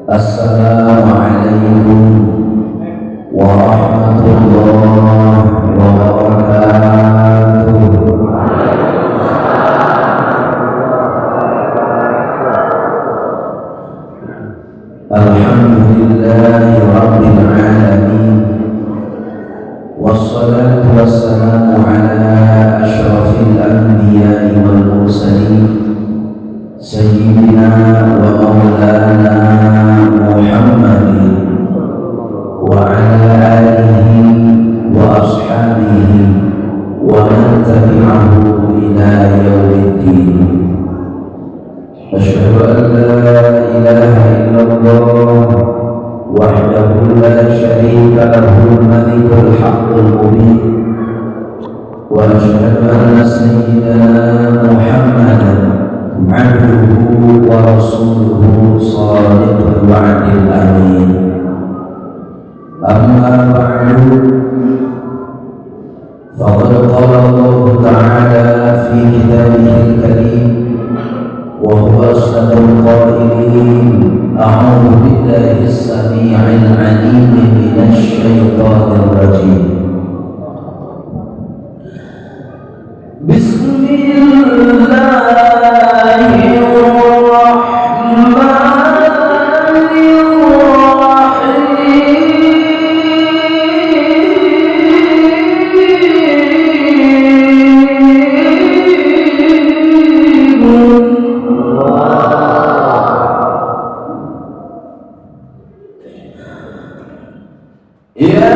Assalamualaikum warahmatullahi wabarakatuh. Alhamdulillahi rabbil alamin, wassalatu wassalamu ala asyrafil anbiya'i wal mursalin, sayyidina wa maulana Muhammadin wa ala alihi wa ashabihi wa man tabi'ahu ila yaumiddin. Asyhadu an la ilaha illallah wahdahu la syarika lahu malikul haqqul mubin, wa asyhadu anna sayyidana Muhammadan abduhu wa rasuluhu sadiqul wa'dil amin. Amma ba'du, faqad qala Allah ta'ala fi kitabihil karim wa huwa asdaqul qailin. A'udzu billahi as-sami'il 'alim minasy syaithanir rajim. Bismillahirrahmanirrahim. Ya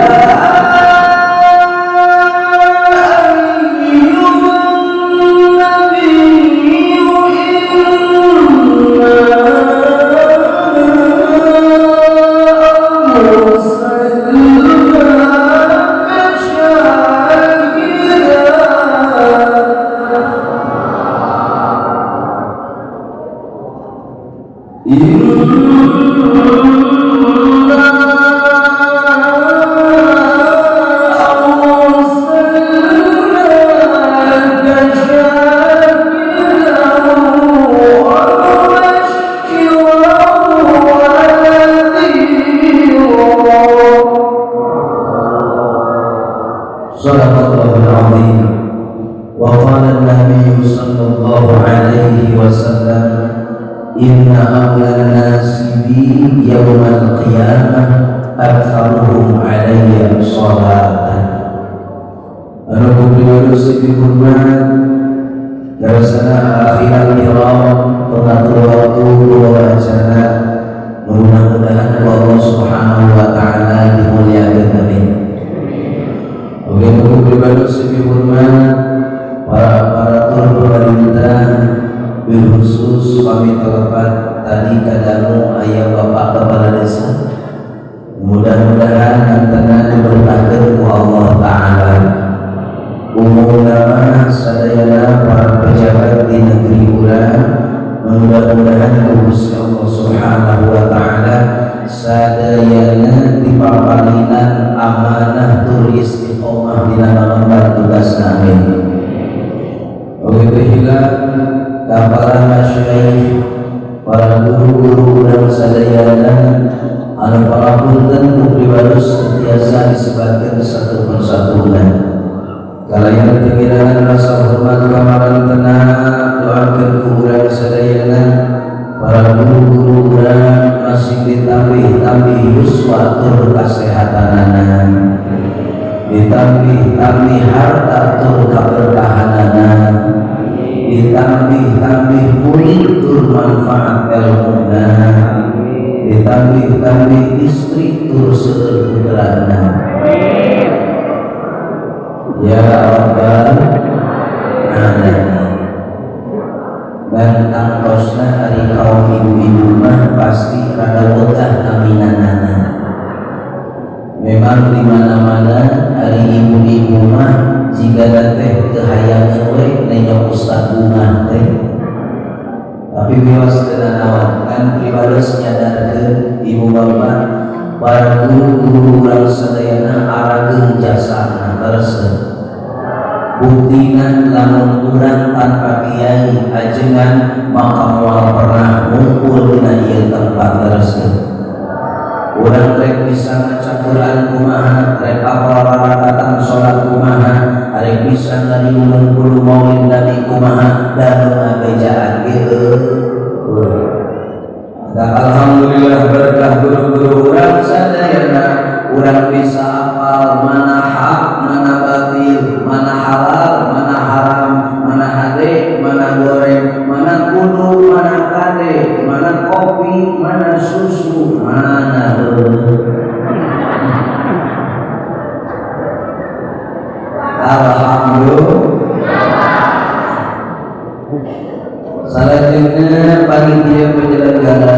ayyuhan nabiyyu inna arsalnaka syahidan. Sadaqallahul azim. Wa qala an-nabiy sallallahu alaihi wasallam, inna awlan nasi bi yawmal qiyamah aktharuhum alayya salatan. Anu kupribados dihormat darasana akhirat kiram pengatur waktu dua acara, mudah-mudahan Allah Subhanahu wa taala dimuliakan, amin. Oke, kupribados dihormat para aparatur pemerintah, bil khusus kami telepat tadi kadamu ayah bapak kepala desa, mudah-mudahan antara diberkahkan ku Allah Ta'ala. Umum nama sadayana para pejabat di negeri urang, mudah-mudahan ku Gusti Allah Subhanahu wa Ta'ala sadayana dipaparinan amanah tur istiqomah dina ngamban tugas, amin. Oke, hilang para masyayikh, para guru-guru urang sadayana anu para punten ku pribados tiasa disebutkeun satu persatu. Kalayan tengirangan rasa hormat kamarantena, doakeun ku urang sadayana para guru-guru urang masih ditambih-tambih yuswa tur kasehatanana, ditambih-tambih harta tur kaberkahanana, ditambih-tambih murid tur manfaat ilmuna, ditambih-tambih istri tur seueur putrana. Ya Rabbal Alamin. Dan tangtosna ari kaum ibu-ibu mah pasti rada wegah ngaminanana. Memang di mana-mana ari ibu-ibu mah jika teh teu hayangeun we nenyok ustad bungah teh. Tapi wios teu nanaon kan pribados nyadarkeun ibu bapak para guru-guru urang sadayana arageung jasana leres. Buktina lamun urang tanpa kiai ajengan maka moal pernah ngumpul dina ieu tempat, leres. Urang rek bisa maca Quran kumaha, rek apal rarakatan salat kumaha, rek bisa ngariungeun bulu maulid Nabi kumaha, da nu ngabejaan ge eueuh. Dan alhamdulillah berkah guru-guru urang sadayana, urang bisa apal mana hak, mana batil, mana halal, mana haram, mana hade, mana goreng, mana kudu, mana kade, mana kopi, mana susu, mana alhamdulillah. Selanjutnya panitia penyelenggara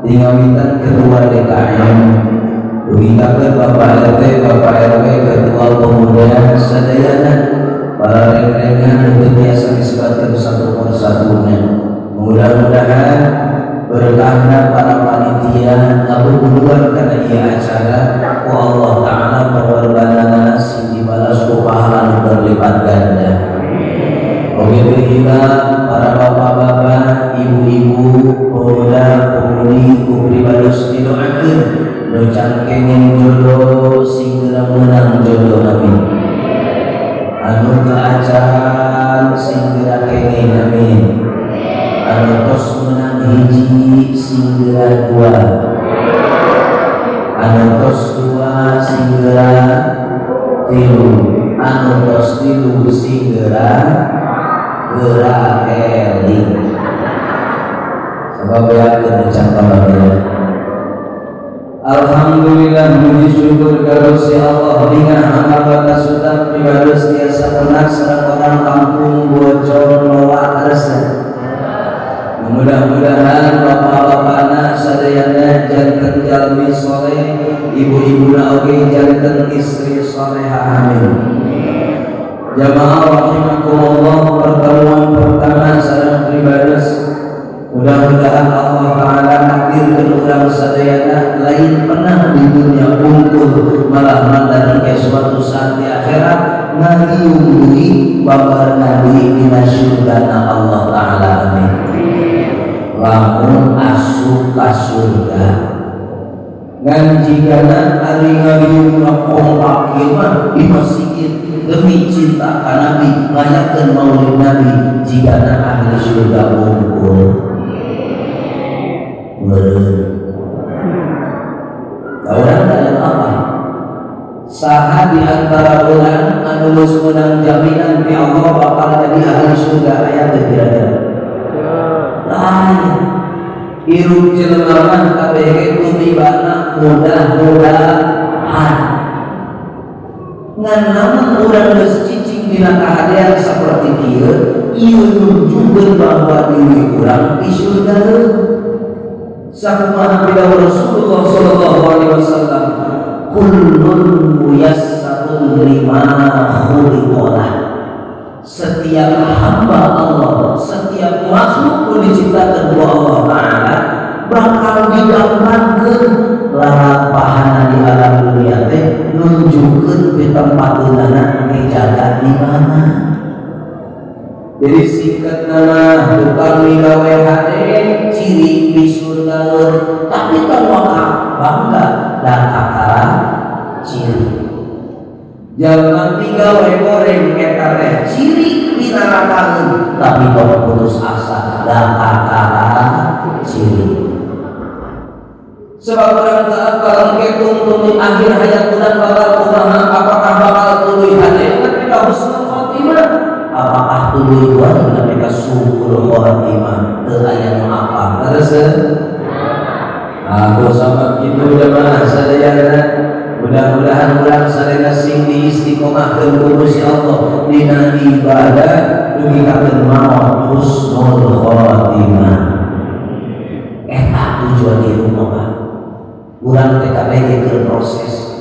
dingawitan Ketua DKM dugi ka Bapak RT, Bapak RW, Ketua Pemuda sadayana, para rekan-rekan untuk biasa disebutkan satu persatunya. Mudah-mudahan berkahna para panitia ngabubuduan karena ieu acara ku Allah Ta'ala pengorbanan sing dibalas ku pahala nu berlipat ganda. Oke, hilang para bapak-bapak, ibu-ibu, pemuda, pemudi, ku pribados didoakeun nu can kenging jodoh sing geura meunang jodoh, amin. Anu teu acan sing geura kenging, amin. Anu tos meunang hiji sing geura dua, anu tos dua sing geura tilu, anu tos tilu sing geura geura eling. Sebab ya can pamanggilan. Alhamdulillah, muji syukur ka Gusti Allah lingah amal sudah pribados tiasa pernah sareng orang kampung Bojong Loa Resep. Mudah-mudahan bapak-bapakna sadayana janten jalmi soleh, ibu-ibuna oge janten istri solehah, amin. Jamaah rahimakumullah, pertemuan pertama sareng pribados, mudah-mudahan Allah Ta'ala takdirkeun urang sadayana lain pernah di dunia unggul, malah mandani ke suatu saat di akhirat ngariung deui babarengan deui dina surgana Allah Ta'ala, amin. Lamun asup ka surga, ngan jigana ari ngariungna kompak ieu mah di masjid demi cinta ka Nabi, ngayakeun maulid Nabi, jigana ahli surga unggul meureun. Urang tanya apa? Saha di antara urang anu geus meunang jaminan ti Allah bakal jadi ahli surga, aya teu kira-kira? Lain. Hirup jelema mah kabeh ge tumibana mudah-mudahan. Ngan lamun urang geus cicing dina kahadean saperti kieu, ieu nunjukkeun bahwa diri urang di surga. Sakumaha pidawuh Rasulullah sallallahu alaihi wasallam, kullun muyassarun lima khuliqalah. Setiap hamba Allah, setiap makhluk yang diciptakan oleh Allah Ta'ala bakal digampangkeun lalampahana di alam dunia teh, nunjukkeun pitempateunana dijaga di mana. Jadi singkat nama tukang migawe hade ciri pisurgaeun, tapi tong waka bangga dan kakara ciri. Jalma migawe goreng eta teh ciri pinarakaeun, tapi tong putus asa dan kakara ciri. Sebab urang teu apal engke tungtung akhir hayat urang bakal kumaha, apakah bakal tuluy hade nepi ka husnul khotimah, apakah tuluy goreng nepi ka suul khotimah, teu aya nu apal. Terus aku sama kitu jamaah sadayana, mudah-mudahan urang sadayana sing diistiqomahkeun ku Gusti Allah dina ibadah dugi ka maot husnul khotimah. Eta tujuan hirup mah. Urang teh kabeh keur proses.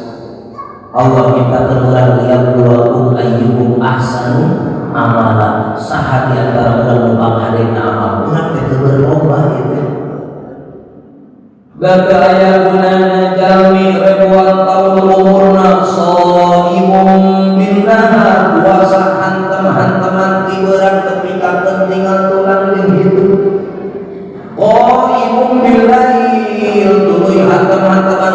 Allah nyiptakeun urang liyabluwakum ayyukum ahsanu amala. Saha di antara urang nu panghadena amal. Urang teh keur berlomba ieu teh. Da teu aya gunana jalmi ribuan tahun umurna shaimun bin nahar, puasa hantem-hanteman ti beurang tepi ka tinggal tulang jeung hitu. Qaimun bil lail, tuluy hantem-hanteman.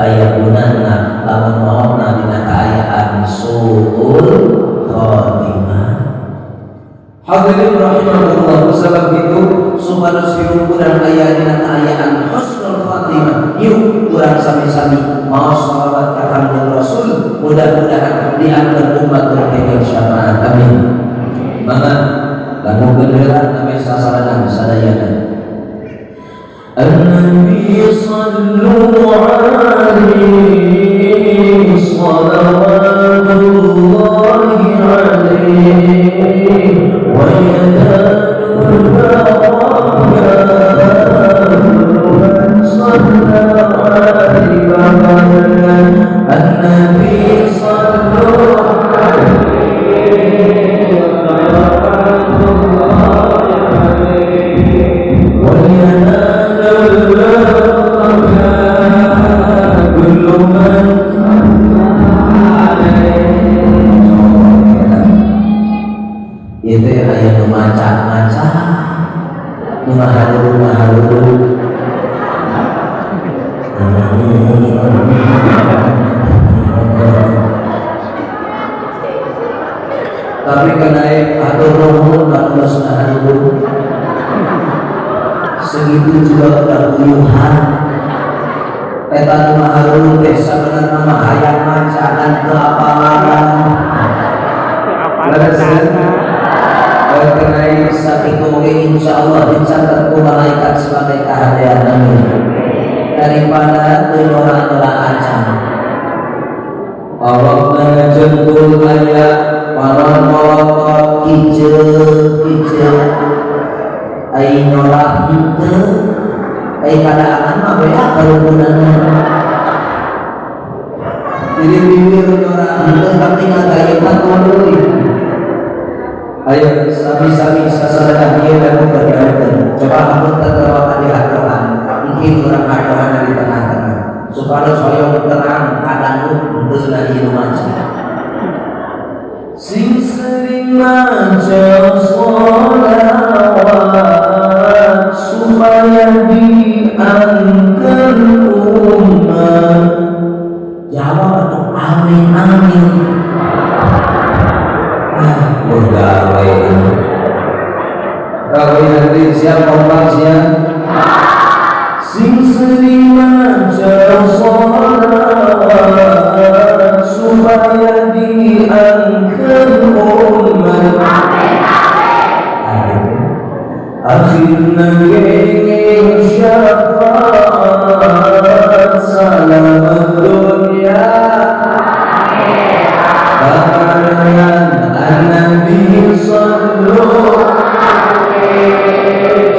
aya gunana lamun maotna dina kaayaan suul khatimah. Hadirin rahimakumullah, sebab itu supados hirup urang aya dina kaayaan husnul khatimah. Yuk urang sami-sami maos shalawat ka Kanjeng Rasul, mudah-mudahan diantar umat berkenging syafaat. Amin. Mangga lakukeun heula nami sasarengan sadayana. النبي صلوا عليه صلوات الله عليه وينال البركات من صلى عليه. النبي صلوا عليه صلوات الله عليه وينال البركات كل من عليه. Itu aya nu maca-maca, nu ngahaluru-ngahaluru. Tapi kena atur nuhun ka nu geus ngahaluru. Segitu juga udah guyuhan. Eta nu ngahaluru teh sabenerna mah hayang maca ngan teu apalan. Leres kan? Kenai sakitu oge insyaallah dicatat ku malaikat sebagai kahadean. Amin. Daripada teu nyora-nyora acan. Awakna jempul aya panon molotot kiceuk kiceuk. Ai nyora henteu, ai kadaangan mah beak karukunana. Jadi bibir nyora henteu tapi ngagayeuhan deui. Ayo sami-sami sasarengan ieu lagu berdaun. Coba hapunten terwaka di hatohan. Mungkin urang hatohan di tengah-tengah. Supaya hoyong terang kadangu henteu na ieu maca. Sing sering maca sholawat supaya diangkat umat. Jawab atuh amin amin. Ah, udah we. Kalau nanti siap kompak siap. Sing sering maca sholawat supaya diangkat umat. Akhirna kenging syafaat selamat dunia. Barengan Nabi sallu alaihi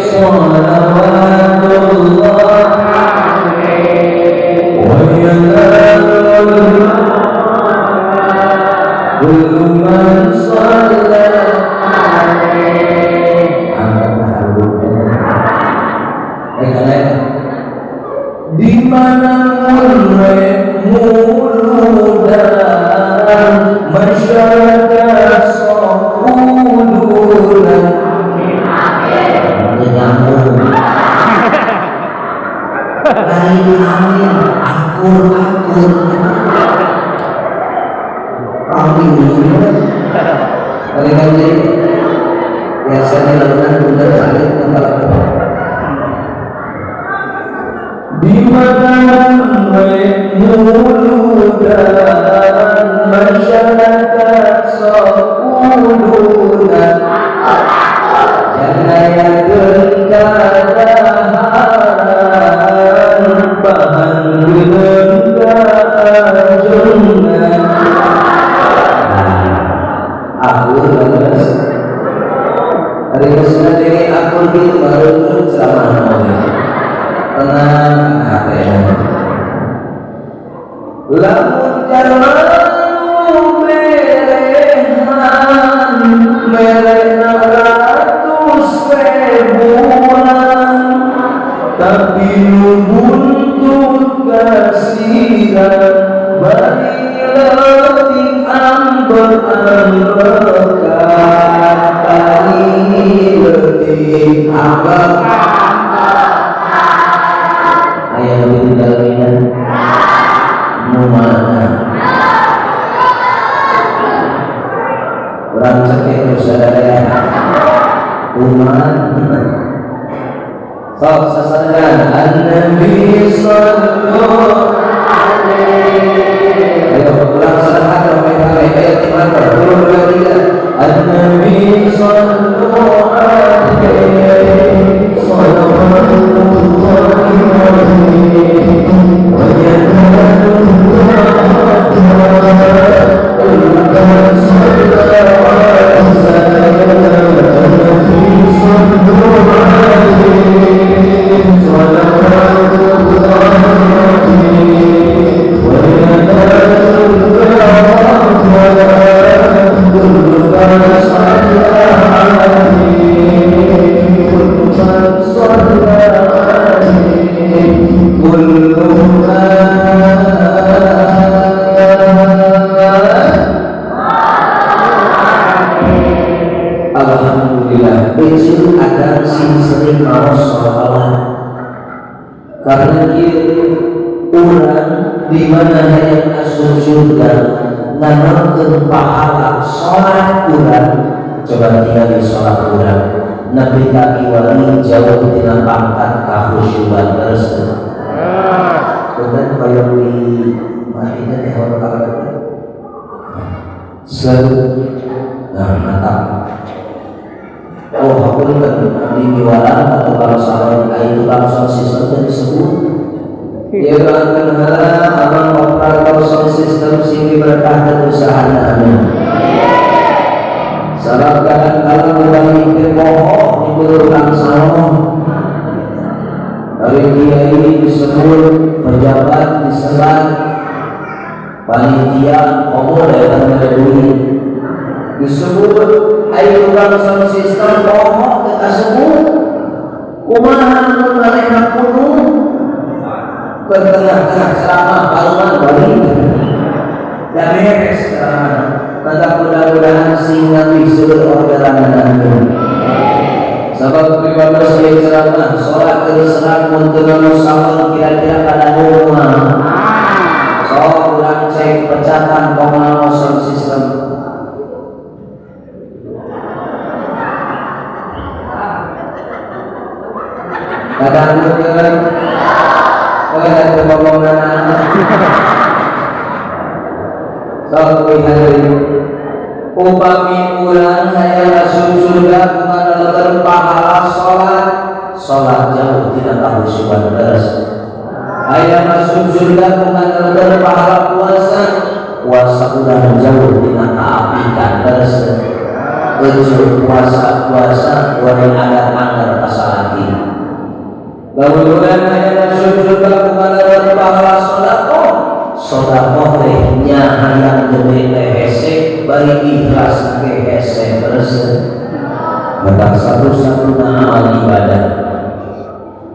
shalawatullah alaihi wa yanalul kullu man shalla alaihi. Di mana mulai muludan masyarakat sokuluran Nyambung. Lain amin, akur akur. Amin. Balikan jadi biasanya lakukan bunda salib kepala. Di mana mulai muludan masyarakat sokuluran janayakeun kadaharan bahan geuleuh kaajungan. Akur leres. Hari Krisna diri akur gitu baru terus ceramah tenang hati. Lamun jalma nu berehan merena ratus ribuan tapi nu buntut kasihan bari leutik ambek-ambekan bari leutik ambek. Ayah lebih tinggal minat. Alhamdulillah, besok akan sing sering maos sholawat. Karena dia orang di mana hayang asup surga nganonkeun pahala salat urang. Coba tinggali salat urang. Nabi kaki wali jauh tina pangkat kahusyuan terus. Bukan kaya di mahina teh hono kabar. Selalu nah mantap. Oh, hapunten abdi miwaran atau kalau salah ai tukang sound system teh disebut. Ya doakeun heula abang operator sound system sing diberkahkeun usahana amin. Sabab kadang-kadang urang teh poho nyebut tukang sound. Dari kiai disebut, pejabat disebat, panitia komo datang mere duit disebut, ayo tukang sound system poho teu kasebut. Kumaha mun manehna kudu ke tengah-tengah ceramah paluman balik da beres ceramah. Maka mudah-mudahan sing nabi seueur orderan amin. Sabab pribados ieu ceramah salat keur serak mun teu nganggo salon kira-kira kada kumaha. Sok urang cek pecatan komal sound system. Kadang keur kada ngomongna. Sok hadirin, upami urang hayang asup surga kumaha leter pahala salat, salat jauh tina kahusyuan leres. Hayang asup surga kumaha leter pahala puasa, puasa urang jauh tina kaapikan leres. Unsur puasa-puasa goreng adat anggar pasalaki. Lamun urang hayang asup surga kumaha leter pahala sedekah, sedekah teh nya hayang gede teh hese bari ikhlas ge hese terus. Maka satu-satunya amal ibadah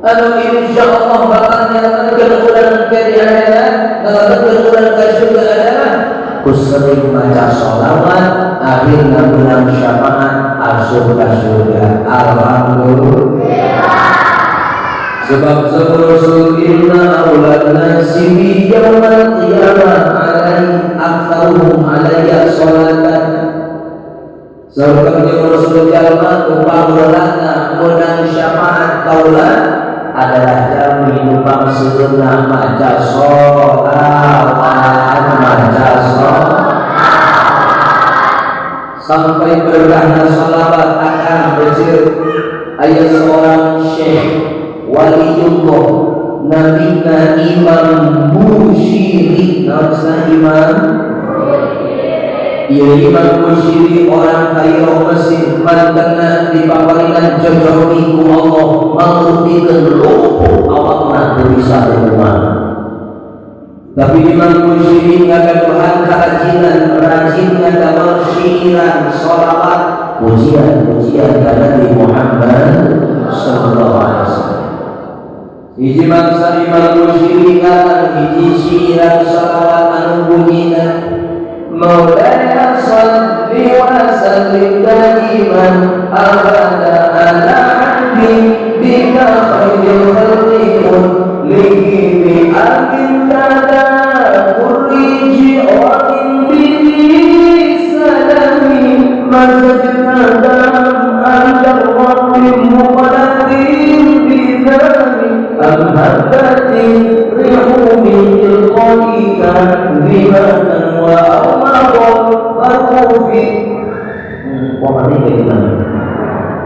anu insyaallah bakal nyalamkeun urang ke di akhirat, nyalamkeun urang ka surga adalah ku sering maca sholawat, akhirna menang syafaat asup ka surga. Alhamdulillah. Sebab sebelum inna awlan nasi bi yaumal qiyamah alai aktsaruhum alayya sholatan. Sebab Rasul jalma upamulana menang syafaat kaula adalah jalmi nu pangseurna maca sholawat, maca sholawat sampai berkahna sholawat akan becir. Aya seorang syekh waliullah nabina Imam Bushiri. Naon Imam? Iya, Imam Bushiri orang Kairo Mesir, mantena dipaparinan jojomi ku Allah mangrupikeun lumpuh awakna teu bisa kumaha. Tapi Imam Bushiri ngagaduhan kerajinan, rajin ngadamel syiiran, sholawat, pujian-pujian ka Nabi Muhammad sallallahu alaihi wasallam. Hiji bangsa Imam Bushiri ngarang hiji syiiran sholawat anu bunyina Maulaya salli wa sallim daiman abada ala habibika khairil khalqi kullihi bi amin tadakurriji wa min bihi salami mazajna dam anta rabbim muqaddim bidami am habbatin rihu min tilqaika zimatan wa awmaru fi pokoknya bagaimana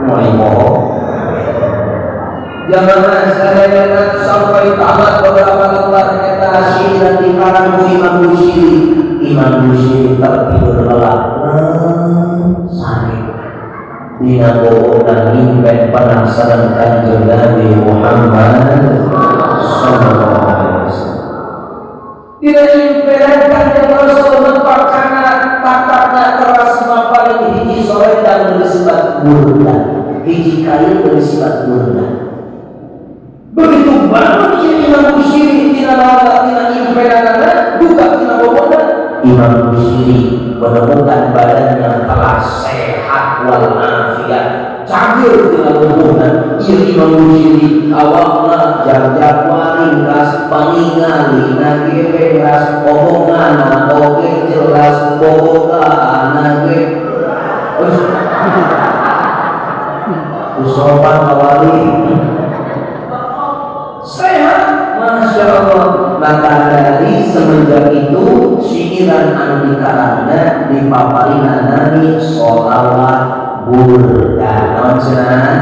mulai bohong. Jamaah sadayana, sampai tamat beberapa lembar eta syiiran dikarang ku Imam Bushiri. Imam Bushiri tertidur lelap, sare. Dina bobona ngimpen penasaran Kanjeng Nabi Muhammad sallallahu alaihi wasallam. Dina impenan Kanjeng Rasul nempak kana tatakna teras maparin hiji soledan disebut burda, hiji kain disebut burda. Begitu bangun ieu Imam Bushiri tina lala, tina impenanana, buka tina bobona. Imam Bushiri menemukan badannya telah sehat walafiat, cageur tina tubuhna. Ieu Imam Bushiri awakna jag-jag waringkas, paningalina ge beras, omonganna oge jelas, bobogaanna ge usopan kawali sehat. Masya Allah. Maka dari semenjak itu syiiran anu dikarangna dipaparina nami sholawat burda. Naon cenah?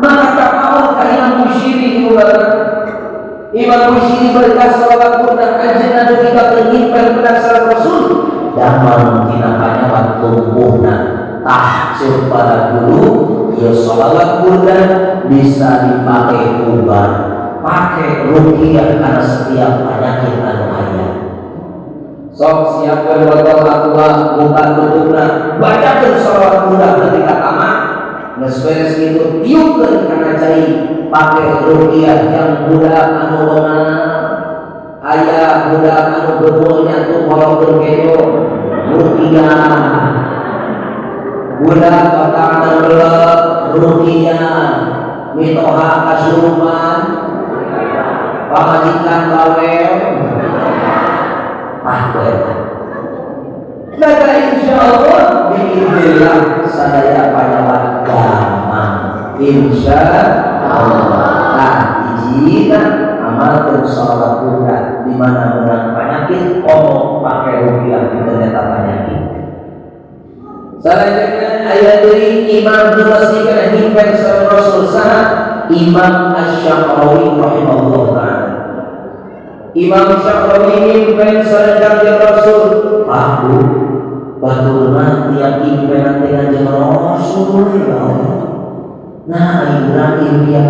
Maka tak mau ka Imam Bushiri ibu bapak. Imam Bushiri berkah sholawat burda anjeunna dugi ka ngimpen penasaran Rasul. Damang tina panyawat lumpuhna. Tah, ceuk para guru, ya sholawat burda bisa dipakai ubat, pakai rukiah karena setiap penyakit anu aya. Sok siapkan botol aqua, buka tutupna, bacakeun sholawat burda ketika tamat. Geus beres gitu, tiupkeun kana cai, pakai rukiah yang budak anu beunang. Aya budak anu gebul nyantuk walaupun kejo, rukiah. Budak otakna melek, rukiah. Mitoha kasurupan, pamajikan bawel, ah eta. Maka insya Allah biiznillah sadaya panyawat gampang, insya Allah. Nah, hijina amalkeun sholawat burda di mana menang penyakit komo pakai rukiah di ternyata penyakit. Selanjutnya aya deui Imam nu masih kana ngimpen sareng Rasul, saha? Imam Asy-Sya'rawi rahimahullah taala. Imam Sya'rawi ngimpen sareng Kanjeng Rasul. Aku batur mah tiap impenan teh Kanjeng Rasul, ya Allah. Nah, urang impian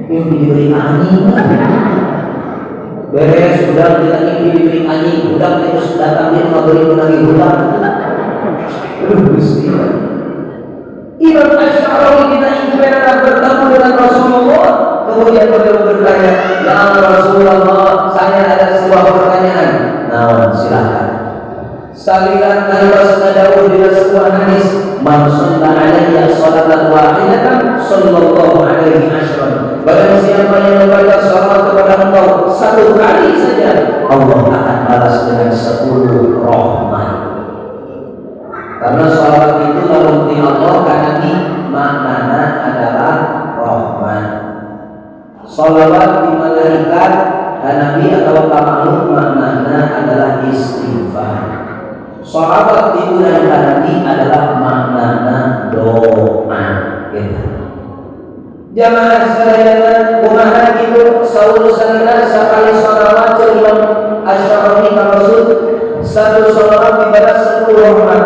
mimpi diberi anjing. Beres udah kita mimpi diberi anjing, udah terus datang dia ngaberi lagi hutang. Aduh Gusti. Imam Asy'arawi kita impenan bertemu dengan Rasulullah, kemudian beliau bertanya, "Ya Rasulullah, saya ada sebuah pertanyaan." Nah, silakan. Saliran nalwas dawuh dina sebuah hadis, "Man shalla alayya salatan wahidatan sallallahu alaihi asyran." Barang siapa yang membaca salat kepada engkau satu kali saja, Allah akan balas dengan 10 rahmat. Karena salawat itu kalau di Allah karena di maknanya adalah rahmat. Salawat di malaikat dan Nabi atau makhluk maknanya adalah istighfar. Salawat di bulan Nabi adalah maknanya doa. Gitu. Jamaah sadayana, kumaha kitu saur salira sakali salawat ceuk Imam Asy'arawi ka Rasul, satu salawat dibalas 10 rahmat.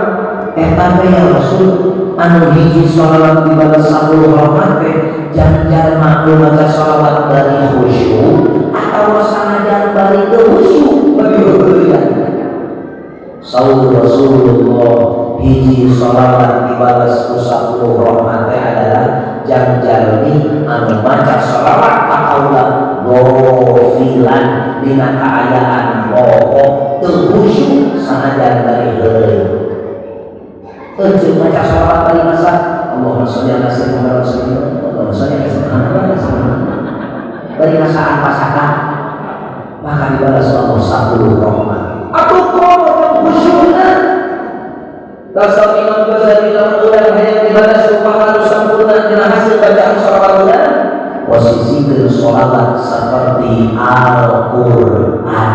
Eta teh ya Rasul, anu hiji salawat dibalas 10 rahmat teh jalma nu maca salawat bari khusyuk atau sanajan bari teu khusyuk bari heureuyeuh? Saur Rasulullah, hiji salawat dibalas ku 10 rahmat teh adalah jalmi anu maca salawat ka kaula gofilan, dina kaayaan poho, teu khusyuk, sanajan bari heureuy. Teu maca salawat bari masak, Allahumma sholli ala sayyidina Muhammad, Allahumma sholli ala sayyidina Muhammad, bari masaan masakan, maka dibalas Allah 10 rahmat. Atuh komo yang khusyukna. Dasar Imam Ghazali lamun urang hayang dibalas ku pahala nu sampurna dina hasil bacaan sholawat urang, posisikeun sholawat seperti Al-Qur'an.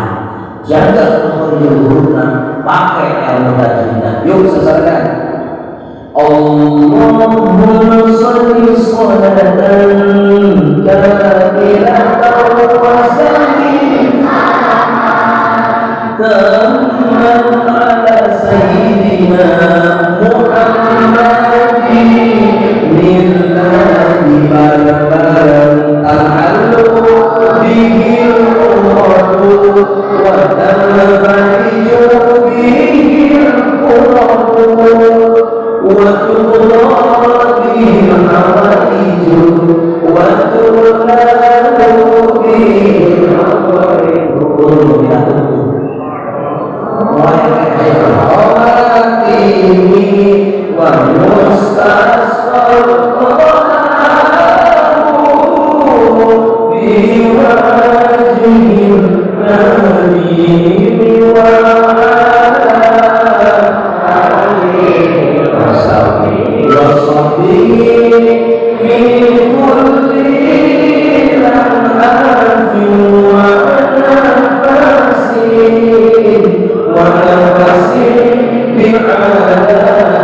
Jaga makhorijul hurufna, pakai ilmu tajwidna. Yuk sesarengan. Allahumma sholli sholatan kamilatan wa sallim tamman ala sayyidina Muhammadin lillahi barbarun ta'allu bihil umratu wa tanfariju bihil quratu wa tuqda bihil hawaiju wa tunalu bihil hawaiju. Wa mustasqal biwajhil karim wa ala alihi wa sahbihi fi kulli lamhatin wa nafasin wa nafasin bi'adadi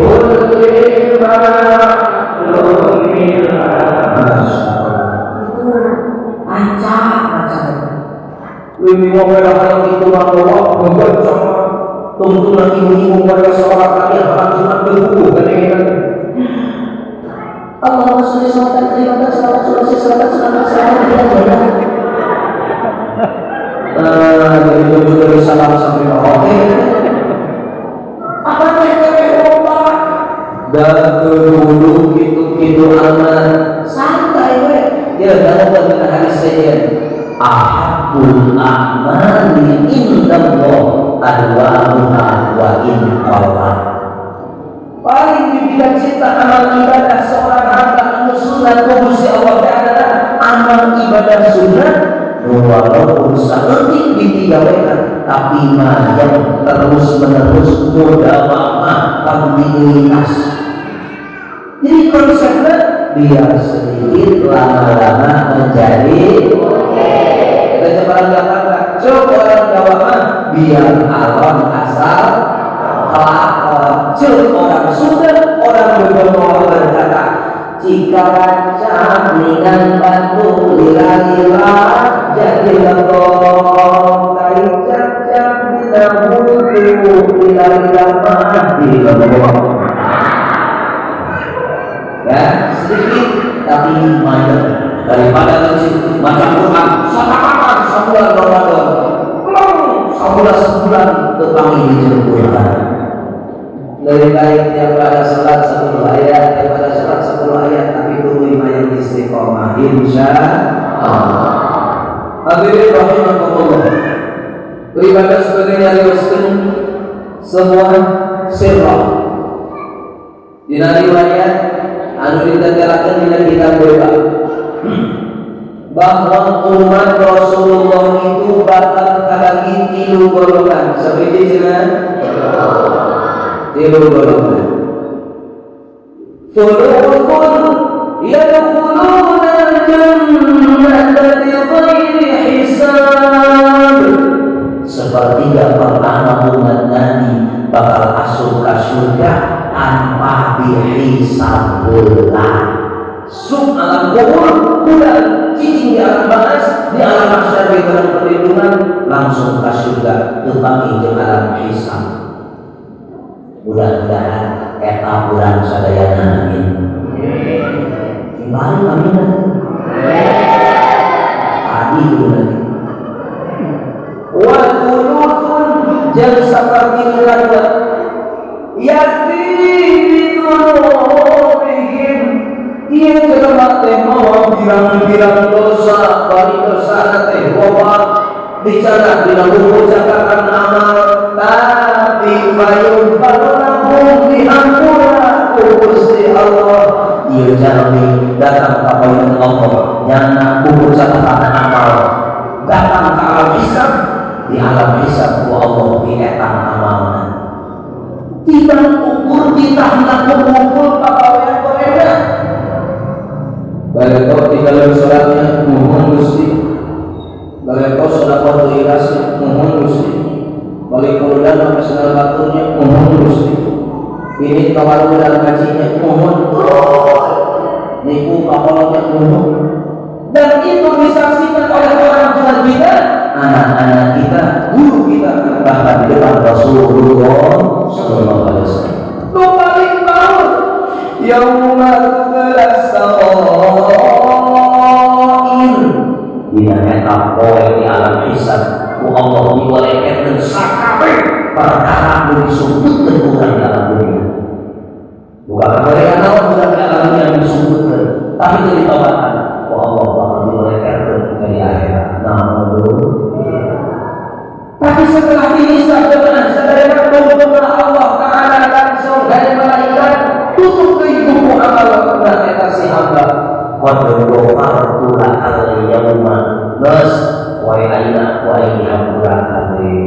kulli ma'lumin. Wiwi wong itu Allah membaca tuntunan ibu-ibu pada sholat kami akan cuma berbuku kan. Allahumma sholli sholatan karimatan sholatan sholatan sholatan sholatan sholatan. Dari tujuh dari salam sampai oke. Apa yang lupa? Dan dulu gitu amat santai we. Ya datang dengan hadis saja. Ahabbul a'mali indallah adwamuha wa in qalla. Paling dipilih cinta amal ibadah seorang hamba anu sunat Gusti Allah adalah amal ibadah sunat walaupun saeutik ditinggalkan tapi mayang terus menerus mudawamah kontinuitas. Jadi konsepnya biar sedikit lama-lama menjadi kita coba orang coba orang Jawa mah biar alon asal kelakon. Coba orang Sunda, orang Bogor berkata jika rancang dengan batu lila-lila jadi lebok tai cap-cap dina bulu lila-lila mah di lebok. Ya sedikit tapi lumayan daripada kecil macam Quran sakakan sebulan Ramadan sebulan sebulan tepangi di Quran. Lebih baik tiap pada sholat 10 ayat, tiap pada sholat 10 ayat, tapi tunggu yang istiqomah insya Allah. Hadirin rahimakumullah. Beribadah sebagai nyarioskeun sebuah sirah. Dina riwayat anu ditenggelamkan dina kitab Bukhari bahwa umat Rasulullah itu bakal kabagi 3 golongan. Seperti cenah 3 golongan. Thuluthun yadkhuluna al-jannata bighairi hisab. Sepertiga pertama umat Nabi bakal masuk ke surga tanpa dihisab heula. Sub alam kubur, udah cicing di alam bakas, di alam mahsyar di dalam perlindungan langsung ke surga tetapi di alam hisab. Mudah-mudahan eta urang sadayana amin. Kembali amin. Tadi udah. Wa thuluthun jeung saperti kadua yati bidunubihim ieu jelema teh mawa pirang-pirang dosa bari dosa teh loba bicara dina buku catatan amal tapi fayun farahum diampura ku Gusti Allah. Ieu jalmi datang ka payun Allah nyana buku catatan amal datang ka alam hisab, di alam hisab ku Allah dietang amalna. Tidak ukur ditahna kumpul pagawean gorengna. Balik kau tinggal sholatnya mohon Gusti. Balik kau sedekah teu ikhlasnya mohon Gusti. Balik kau dan senang baturnya mohon Gusti. Ini budak ngajinya mohon niku kakolotnya mohon. Dan itu disaksikan oleh orang tua kita, anak-anak kita, guru kita, bahkan di depan Rasulullah sallallahu alaihi wasallam. Nu paling baur yauma tublas sarair, dina eta poe di alam hisab ku Allah diwalekeun sakabeh perkara nu disebutkeun urang di alam dunia. Bukan kagorengan naon urang di alam dunia disebutkeun, tapi teu ditobatan ku Allah bakal diwalekeun ke di akhirat. Nah, tapi setelah dihisab dengan sadaya kumpulna Allah Ta'ala langsung dari malaikat tutup deui buku amal urang eta si hamba. Qad ghafartu lakal yauma, geus wae ayeuna ku aing dihampura kabeh.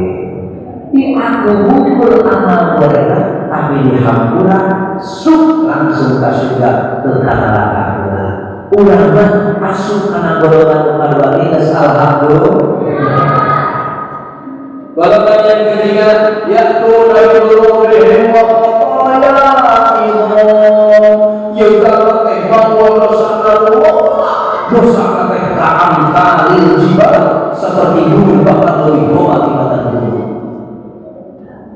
Di aku bukul amal mereka tapi dihampura suk langsung ke surga teu ka neraka heula. Urang mah asup kana golongan kadua geus alhamdulillah. Golongan yang ketiga ya'tuna bi-dzunubihim wa khataayahum, yeugah teh mawa dosa dosa teh ka'amthalil jibal, seperti gunung bahkan lebih loba tibatan gunung.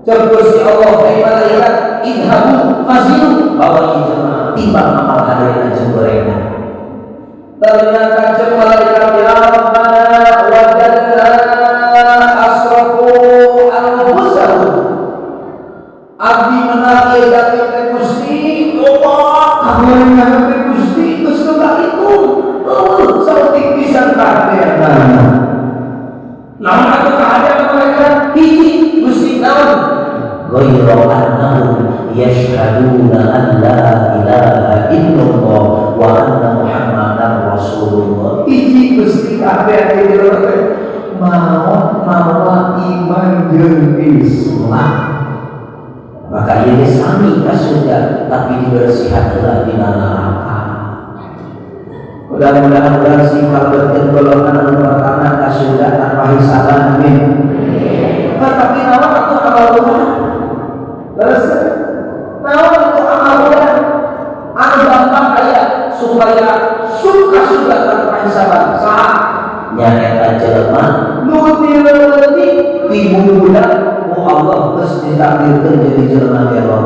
Cek Gusti Allah ka malaikat, idhabu fazinu, bawa jelema timbang amal hadayana jeung gorengan. Ternyata cek malaikat, ya Rabbana wajadna asrafu anfusahum, abdi menang ieu dati teh Gusti loba kagorengan teh Gusti geus teu itu eueuh saeutik pisan kahadeanna. Naon atuh kahadean malaikat? Hiji Gusti, naon? Ghairu annahum yashhaduna an la ilaha illallah wa anna muhammadar rasulullah. Hiji Gusti kahadean ieu teh maot mawa iman jeung Islam, maka ieu sami ka surga tapi dibersihan heula dina neraka. Mudah-mudahan urang sing kalebetkeun golongan anu pertama ka surga tanpa hisaban, amin. Tetapi naon atuh amal urang? Terus naon atuh amal urang anu gampang aya supaya suka surga tanpa hisaban? Saha? Nyaeta jelema nu ti leutik ti budak ku Allah geus ditakdirkeun jadi jelema gelo.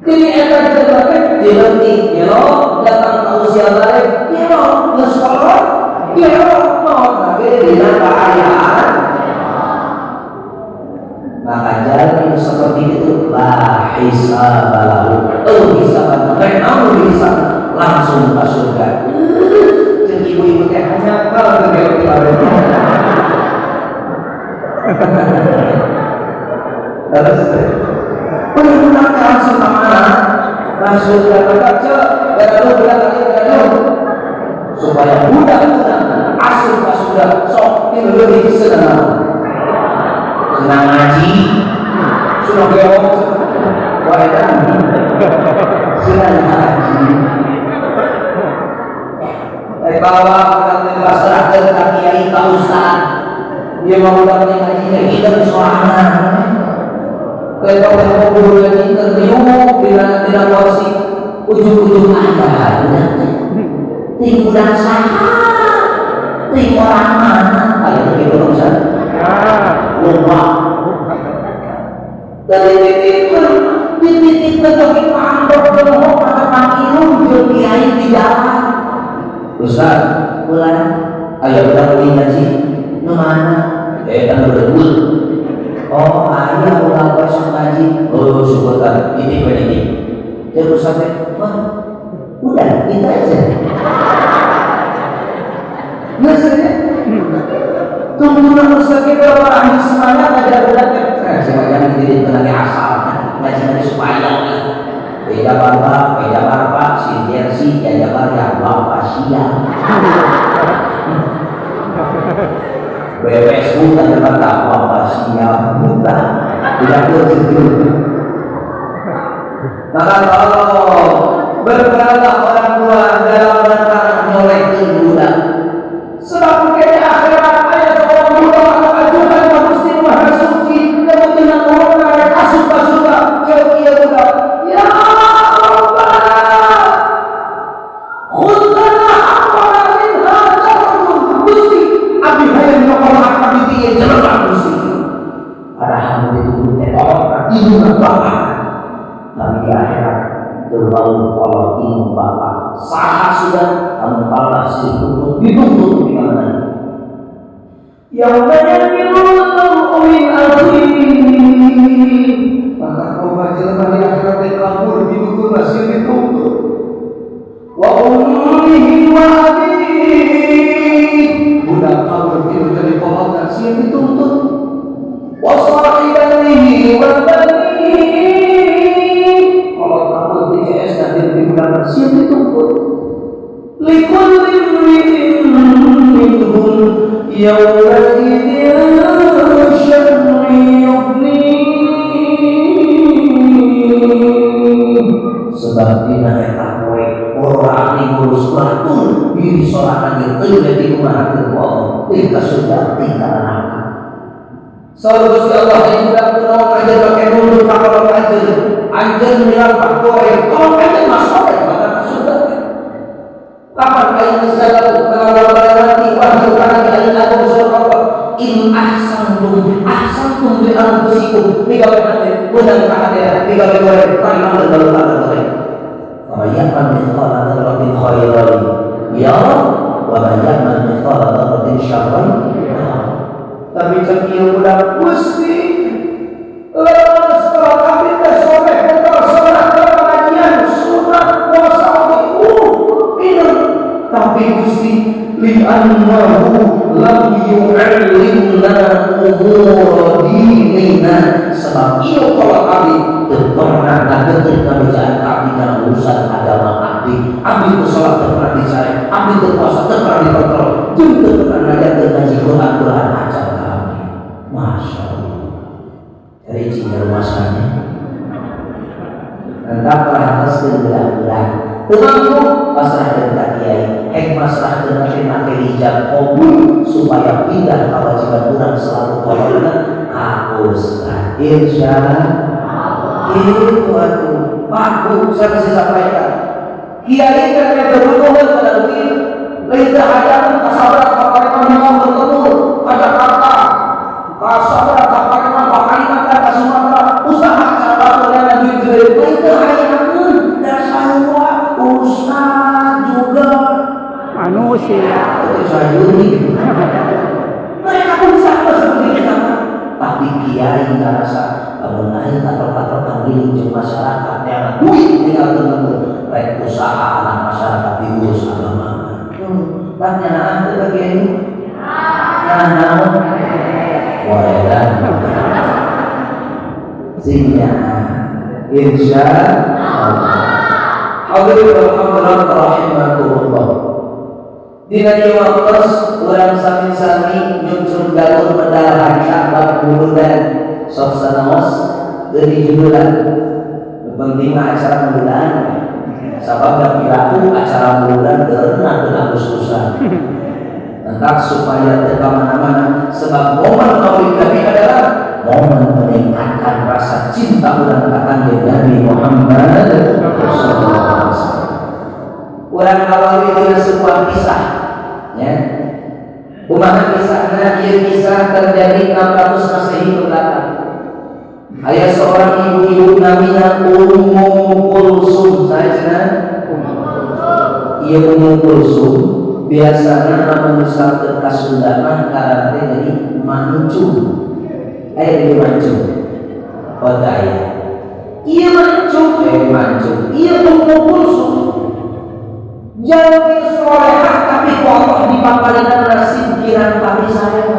Jadi eta jelema teh ti leutik gelo, datang ke usia balig gelo, geus kolot gelo, maot ge dina kaayaan. Maka jalan itu seperti itu la hisabalahu. Oh hisaban, rek naon dihisab langsung ke surga. Jeung ibu-ibu teh hanya kalau gelo ti babe. Terus budak langsung ke mana? Langsung ke kaca, gaduh budak gaduh supaya budak-budak asup ke surga sok dileuwih senang. Senang ngaji, senang geok, wah eta senang ngaji. Dari bawa budak teh pasrahkeun ka kiai ka ustad. Ieu mah budak teh ngaji teh hideung sorangan. Teh teh guru ngaji teh riuh dina kursi ujung-ujung ada budak teh. Ting budak saha? Ting orang mana? Aya kitu Ustaz. Lupa. Dari dititipkeun, dititipkeun tapi pondok jeung pada pangilung jeung kiai di jalan. Ustaz, bulan aya budak beli ngaji nu mana? Kan berebut. Oh, aya ulah poe sok ngaji. Oh, syukur kan. Ini we ini. Terus Ustaz teh, wah, udah, itu aja. Geus ya. Tunggu Ustaz ge berapa ahli semangat ada budak teh. Saya jadi lagi asal ngaji ngaji supaya beda barba, beda barba, si jersey, ya jabar ya bapak siang. BWS bukan jabar tak bapak siang, bukan. Tidak begitu. Maka tolong berperanlah orang tua dalam rangka nyolehkeun budak. Sebab mungkin di akhirat aya seorang budak atau ajukan ka Gusti Maha Suci, lamun dina corona rek asup ka surga, Yauma yafirrul mar'u min akhihi. Maka loba jelema di akhirat teh kabur didukun masih dituntut. Wa ummihi wa abihi. Budak kabur tilu jadi kolotna sieun dituntut. Wa sahibatihi wa banihi. Kolot kabur di CS dan di budak sieun dituntut. Likulli imri'in minhum yawma idzin sya'nun yughnihi. Sebab dina eta poe urang ngurus batur diri sorangan ge teu dikumahakeun ku Allah, teu ka surga teu ka neraka. Saur Gusti Allah yang budak kunaon anjeun make nunduk ka kolot anjeun, anjeun milampah goreng, kolot anjeun mah soleh maka ka surga. Kapan aing geus dalam nanti wahyu kana aing agung surga Allah, in ahsantum ahsantum li anfusikum, migawe hate beunang ka hate migawe goreng tarima baru goreng. Wa ya'mal mithqala dzarratin khairan yarah wa man ya'mal mithqala dzarratin syarran yarah. Tapi cek ieu budak Gusti leres kalau kami teh soleh bentar sholat ke pengajian sunat puasa oge minum, tapi Gusti li'annahu lam yu'allimna umur dinina, sebab ieu kalau abdi teu pernah ngageuteuh ngabejaan ka abdi kana urusan agama abdi. Abdi teu salat teu pernah dicari, abdi teu puasa teu pernah dikontrol, jeung teu pernah ngajarkeun ngaji Quran Quran acan ka abdi. Masya Allah, dari cing rumasanya entah perhataskeun budak-budak teu mampu pasrahkeun ka kiai, hek pasrahkeun teh make hijab qabul supaya pindah kewajiban urang selaku kolotna ka ustaz. Insyaallah itu atuh mampu saya masih sampaikan kiai kan teh butuheun kana duit, lain teu hayang kasabra ka Kalimantan mau bertemu ka Jakarta, kasabra ka Kalimantan ka Kalimantan ka Sumatera, usaha cara batur duit gede, lain teu hayangeun da sarua ustaz juga manusia. Itu sayuri. Mereka pun sama seperti kita, tapi kiai ngerasa lamun aing kator-kator giling jeung masyarakat neangan duit tinggal tentu rek usaha anak masyarakat diurus agama. Tah nyanaan teu ka kiai? Nyanaan naon? Waedan. Sing nyanaan. Insya Allah. Hadirin wal hadirat rahimakumullah. Dina ieu waktos urang sami-sami nyungsur galur medal hanca bab muludan sok sanaos teu dijudulan. Nu penting mah acara muludan. Sabab da piraku acara muludan berenang dengan Agustusan. Entah supaya teu kamana-mana, sebab momen Maulid Nabi adalah momen meningkatkan rasa cinta urang ka Kanjeng Nabi Muhammad sallallahu alaihi wasallam. Urang awali dengan sebuah kisah, ya. Kumaha kisahna? Ieu kisah terjadi 600 Masehi ke belakang. Aya seorang ibu-ibu namina Ummu Kulsum, saya cenah. Ieu Ummu Kulsum biasanya lamun misalkeun ka Sunda mah ngaranna teh jadi mancung. Aya di mancung. Oh teu aya. Ieu mancung, mancung. Ieu Ummu Kulsum. Jalmi solehah tapi ku Allah dipaparinan nasib kirang pari saya.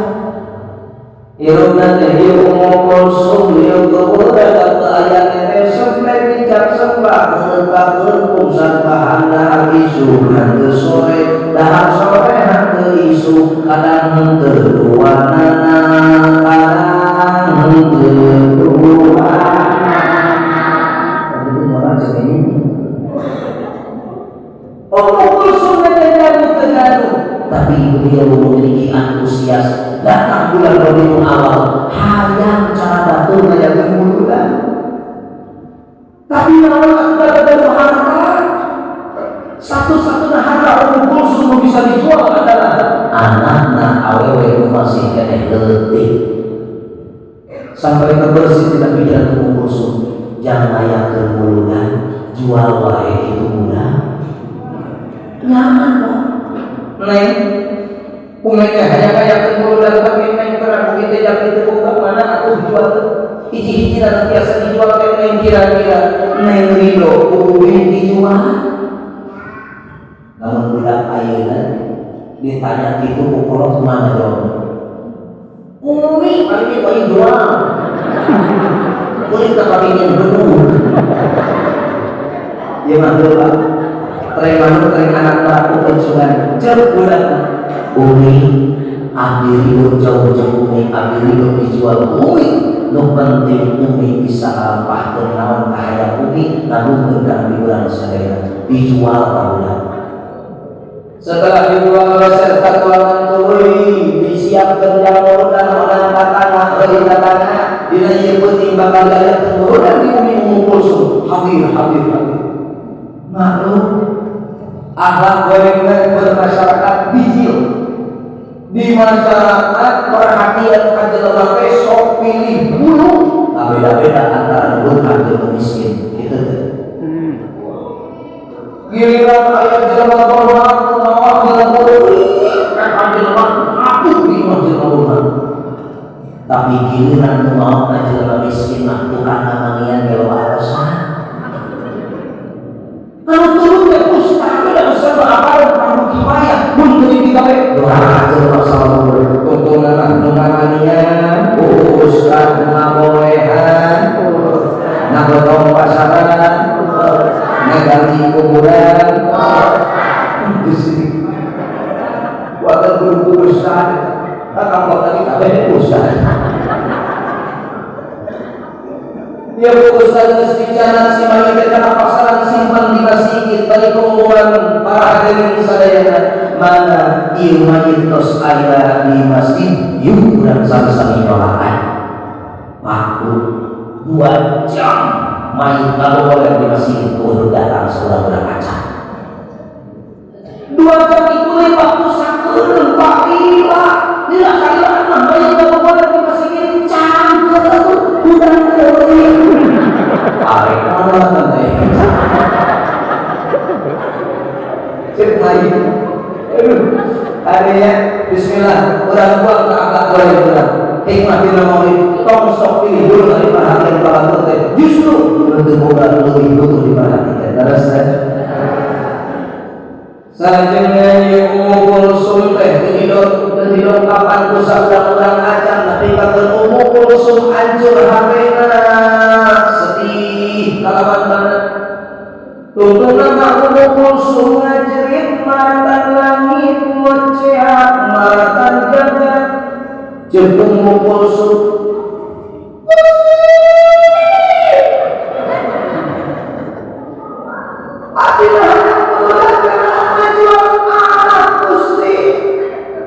Irungna teh ieu Ummu Kulsum ieu geuleuh da teu aya teh semplek dicap sembah ngeureun pusat bahan dahar isuk henteu sore dahar sore henteu isuk kadang henteu duanana kadang henteu duanana. Tapi itu orang cek ini. Ummu Kulsum teh gaduh, tapi beliau memiliki antusias. Datang bulan Rabiul Awal, hayang cara batur ngajakeun muludan. Tapi naon atuh da harta? Satu-satunya harta Ummu Kulsum nu bisa dijual adalah anakna awewe nu masih keneh leutik. Sampai terbersit dina pikiran Ummu Kulsum, jangan ngayakeun muludan, jual wae kitu budak. Nyaman kok. Neng, Umumnya hanya kayak muludan tapi neng terang begitu jam itu buka mana aku jual tuh hiji-hiji dan biasa dijual teh neng kira-kira neng ridho kudu dijual. Namun budak ayeuna ditanya gitu kukolot mana jawabnya? Umi paling itu aing jual. Kulit tak ingin benuh. Ya mah heula. Tereng manuk tereng anak melakukan sugan. Ceuk budak Umi abdi ridho jauh-jauh Umi abdi ridho dijual Umi. Nu penting Umi bisa ngalampahkeun naon kahayang Umi nanggung ka abdi urang sadaya. Dijual ka budak. Setelah dijual beserta tuangan tuluy disiapkeun jang urutan orang tatana euy tatana dina ieu peuting bakal diayakeun urutan di bumi Ummu Kulsum hadir hadir hadir. Maklum akhlak gorengna bermasyarakat bijil di masyarakat perhatian ka jelema teh sok pilih bulu nah beda-beda antara beunghar jeung miskin kitu teh. Giliran aya jelema beunghar nu mawa jelema eta jelema ngaku di imah jelema beunghar. Tapi giliran nu mawa jelema miskin mah tukang ngamangian ge loba alasan. Anu turun teh ustaz da ustaz mah apa kamu kifayah mun teu digawe doa jelema salamur tuntunan nu ngamanian ustaz nu ngabolehan ngagotong pasaran ngagali kuburan di sini waktu guru ustaz kakak tadi kabeh ustaz. Ya ustaz geus bicara si mayit teh kana pasaran simpan di masjid bagi pengumuman para hadirin sadayana mana ieu mayit tos aya di masjid yuk urang sami-sami doaan. Waktu 2 jam mayit ngabobolehan di masjid kudu datang saurang-urang acan. 2 jam itu we waktu sakeun Pak Lila lila salila mah mayit ngabobolehan di masjid cangkeun urang teuing. Arek mana teh? Cek mayit. Aduh, artinya bismillah urang buang ka akhlak goreng urang. Hikmah dina maulid tong sok pilih dulu dari perhatian bapak teh. Justru teu boga leuwih butuh diperhatikan. Terus teh. Salajengna ieu Ummu Kulsum teh teu didongkapan ku saurang-urang acan tapi kakeun Ummu Kulsum hancur hatena sedih kalawan banget. Tungtungna mah Ummu Kulsum ngajerit maratan langit ngoceak maratan jagat. Jeung Ummu Kulsum abdi anak Gusti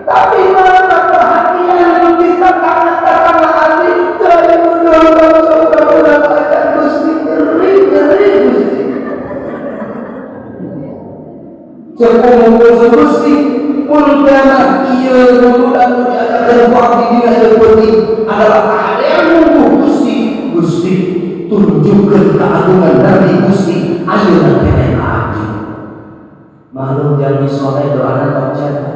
tapi mana perhatian kita tangan abdi dari saudara aja Gusti ngeri ngeri Gusti. Jeung Ummu Kulsum Gusti puntenah ieu muludan nu diajarkeun ku abdi dina ieu peuting adalah kahadean mungguh Gusti. Gusti tunjukkeun keagungan Nabi Gusti ayeuna keneh ka abdi. Maklum jalmi soleh doana tong cetak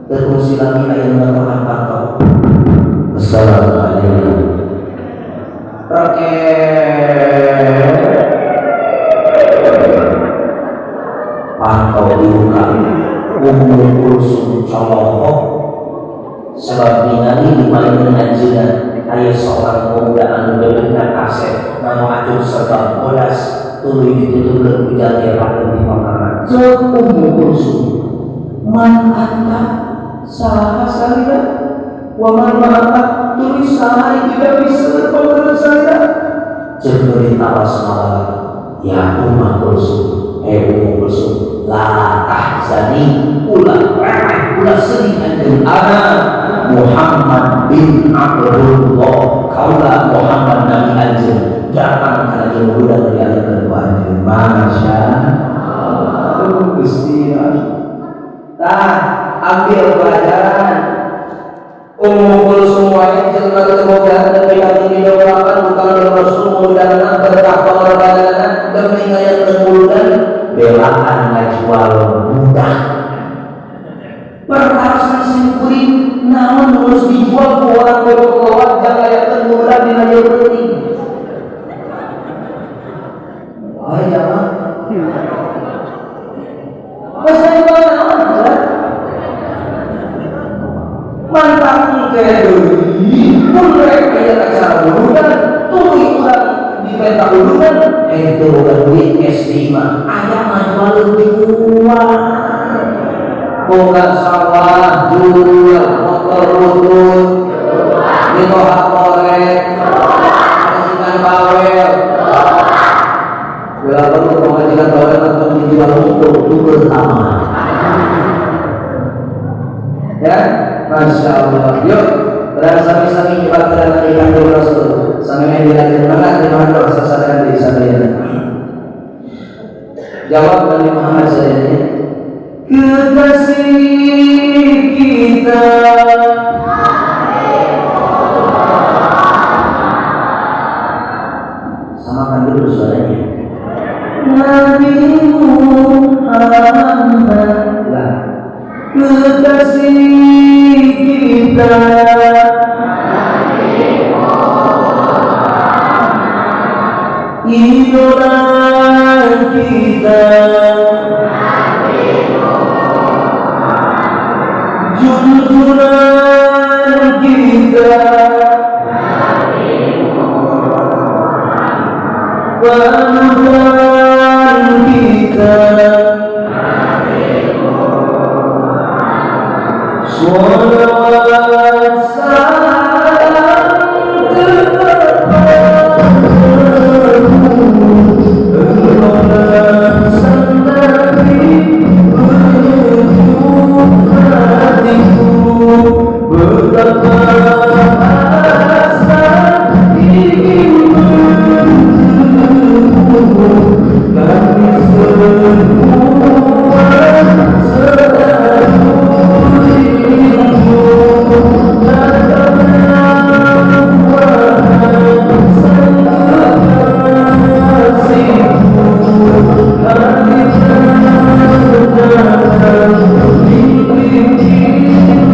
terfungsi lagi aya nu ngatokan pantau. Assalamualaikum. Rakyat pantau dibuka Ummu Kulsum colohok sebab ningali di paling anjeunna aya seorang pemuda anu beuleuna kasep mawa acung serba bodas tuluy ditutupkeun ku jalmi raden di pakaran. Ceuk Ummu Kulsum man anta saha salira wa man ma'aka tuluy saha tidak bisa pangeran salira. Ceuk nu ditaros malah ya Ummu Kulsum Ummu Kulsum la tahzani ulah remeh ulah sedih anjeun ana Muhammad bin Abdullah kaula Muhammad nabi anjeun datang kana ieu budak diajarkeun ku anjeun. Masya Allah Gusti tah ambil pelajaran Ummu Kulsum wae jelema teu boga nepi ka didongkapan bukan Rasul muludanna berkah pangorbananna demi ngayakeun muludan belaan ngajual budak. Pertarosan sim kuring terus dijual ku orang bebek jangan ngayakeun murah dina ieu penting. Ayo jamaah. Masa jual naon? Mantap ke deui, mun rek aya acara urunan, tuluy urang dipenta urunan, teu boga duit cash di imah, aya mah jual leuwih. Boga sawah jual, motor butut, mitoha korek, majikan bawel. Bila perlu pemajikan bawel atau dijual untuk dubur tanah. Ya, Masya Allah. Yuk, bersami-sami kita berhati hati Rasul. Sampai yang dilanjut banget, terima kasih sasaran di sadayana. Jawab Nabi Muhammad sadayana. Kekasih kita samakan dulu suaranya. Nabi Muhammad lah kekasih kita Nabi Muhammad, idola kita Nabi Muhammad, junjungan kita Nabi Muhammad, panutan kita Nabi Muhammad. Sholawat salam kepadamu, engkaulah sang Nabi petunjuk hatiku. Betapa asa ingin bertemu, kami semua selalu rindu. Datanglah wahai sang kekasihku, hadirlah dalam mimpi cintaku.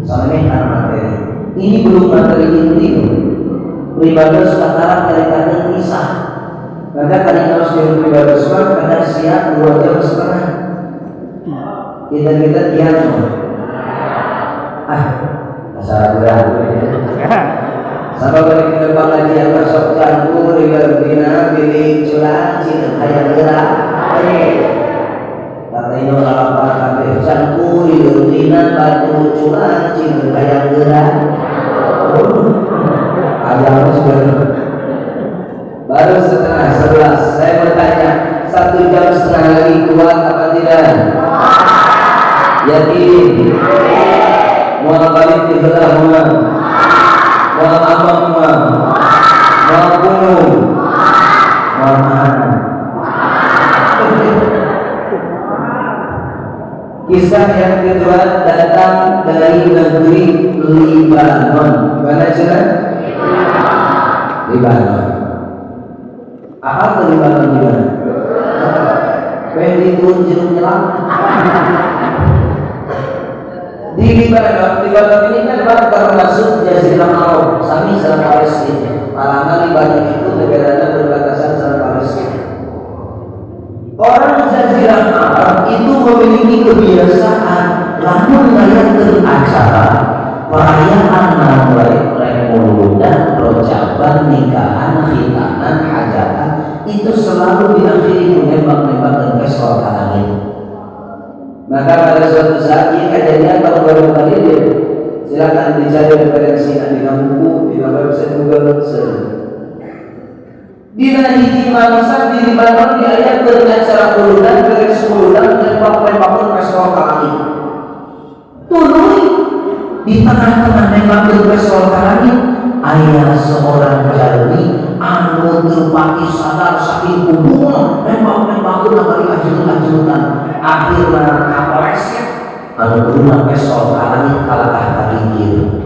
Saya ya Rasulullah, ini belum materi inti. Pribados katakan daripada kisah. Maka tadi kalau sudah pribados kadang siap 2,5 jam. Kita diam. Ah, masalah berat. Sampai balik ke pengajian masuk campur dina pilih culang cina hayang gerak. Kata ino lalapa kabeh campur dina batu culang cina hayang gerak. Ayam sudah baru 10:30. Saya bertanya, 1,5 jam lagi kuat apa tidak? Yakin? Mau balik di belah rumah? Mau abang rumah? Mau gunung? Mau mana? Kisah yang kedua datang dari negeri Libanon. Mana cina? Libanon. Apa ke Libanon di mana? Fendi pun jeruk nyelam. Di Libanon, Libanon ini kan termasuk Jazirah Arab, sami sama Palestina. Karena Libanon itu negaranya berbatasan sama Palestina. Orang Jazirah Arab itu memiliki kebiasaan lamun ngayakeun acara perayaan naon wae, muludan, rojaban, nikahan, khitanan, hajatan itu selalu diakhiri menembak-nembak dan pestol ke langit. Maka pada suatu saat ini kejadian tahun 2000 kali, silakan dicek. dicari referensi dina buku, dina website Google seueur. Dina hiji mangsa di Libanon diayakeun acara uludan, beres uludan nembak-nembakeun pistol ka langit. Tuluy di tengah-tengah nembakeun pistol ka langit aya seorang jalmi anu teu pati sadar saking kubungna nembak-nembakeun bari ajrut-ajrutan, akhirna kapaleset anu kuduna pistol ka langit kalakah ka gigir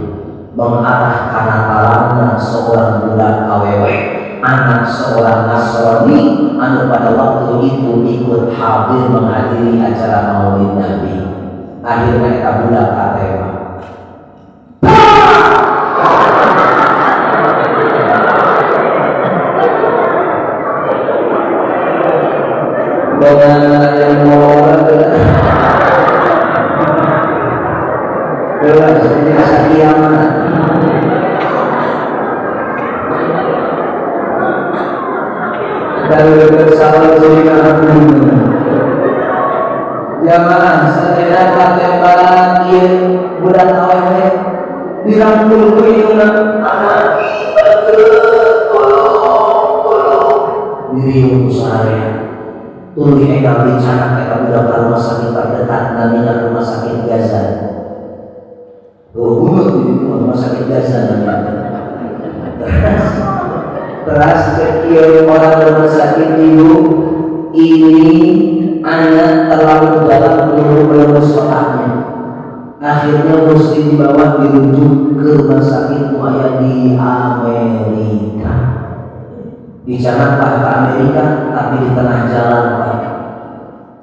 mengarah kana talangna seorang budak awewe, anak seorang Nasrani anu pada waktu itu ikut hadir menghadiri acara Maulid Nabi. Akhirnya eta budak katembak. Dengan yang mau belas ini asa kiamat. Dari bersalah jadi jamaah sadaya katembak ieu budak awewe dirangkul ku indungna, anak tolong tolong, diriung ku sarea. Tuluy enggal dicanak eta budak ka rumah sakit terdekat, namina Rumah Sakit Gaza. Oh, bunut di rumah sakit Gaza namina. Teras teras cek orang rumah sakit, ibu, ini anak terlalu dalam peluru otaknya. Akhirnya mesti dibawa dirujuk ke rumah sakit aya di Amerika. Dicanaklah ke Amerika, tapi di tengah jalan, Pak,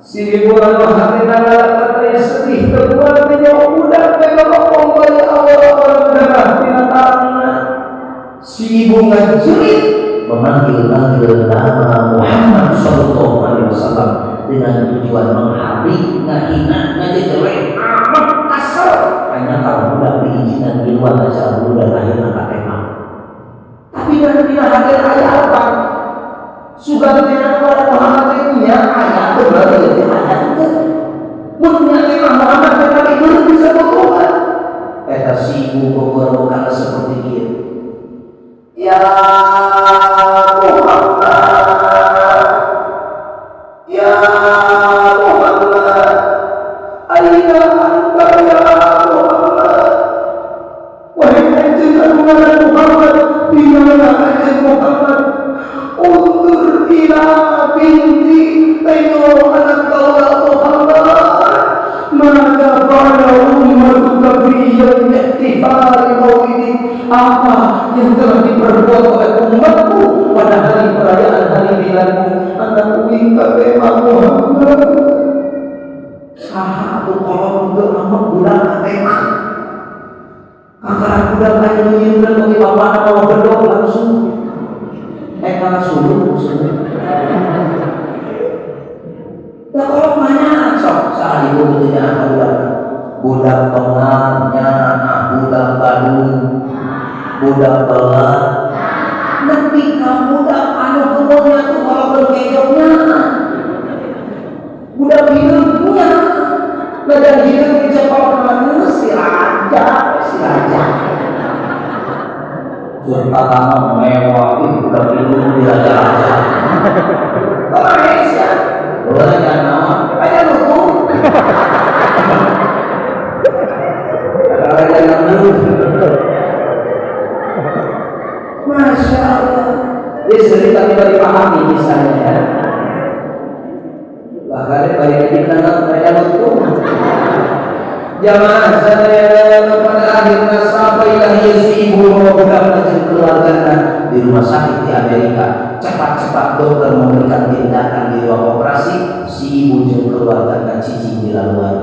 si ibu anu hatina katanya sedih terbuat nyawa budak teh ngomong bari awal-awal darah tina tangan. Si ibu ngajerit memanggil-manggil nama Muhammad Sallallahu Alaihi Wasallam dengan tujuan menghardik, ngahina, ngajejelek, amat kasar. Hanya kalau budak diizinkan di luar acara budak akhirnya katembak. Tapi dan tidak hadir ayat apa? Sudah dengan kepada Muhammad itu ya ayat benar ya ayat itu. Mun nya Muhammad tetapi belum bisa bertobat. Eta si ibu bogor seperti dia. Ya Muhammad, Ya Muhammad, aina anta ya Muhammad? Wahai anjing Muhammad, di mana anjing Muhammad? Undur ila binti, tengok anak kaula Muhammad. Mada fa'ala ummatuka fi yawmi ihtifali maulidi? Apa yang telah diperbuat oleh umatmu pada hari perayaan hari miladmu? Anak uing katema Muhammad. Saha atuh kolot teu amek budak katema. Kakara budak aya nu nyieun bagi bapana mawa bedog langsung. Kana sulung maksudnya. Da kolot nanya sok saha ibu teu nyaah ka budak. Budak bengar nyaah, budak badung, budak belah. Nepi ka budak anu gemonya tuh kalau berkejoknya budak hidungnya dan hidung dicepok sama si raja, si raja Curta mewah itu budak hidung di raja-raja. Kemarin sih raja nama aja lutu raja nama. Masya Allah. Ini sering tapi dipahami misalnya ya. Bahkan banyak di dalam mereka lutu. Jamaah sadaya pada akhirnya sampailah si ibu budak dan keluarganya di rumah sakit di Amerika. Cepat-cepat dokter memberikan tindakan di ruang operasi. Si ibu dan keluarganya cicing di luar.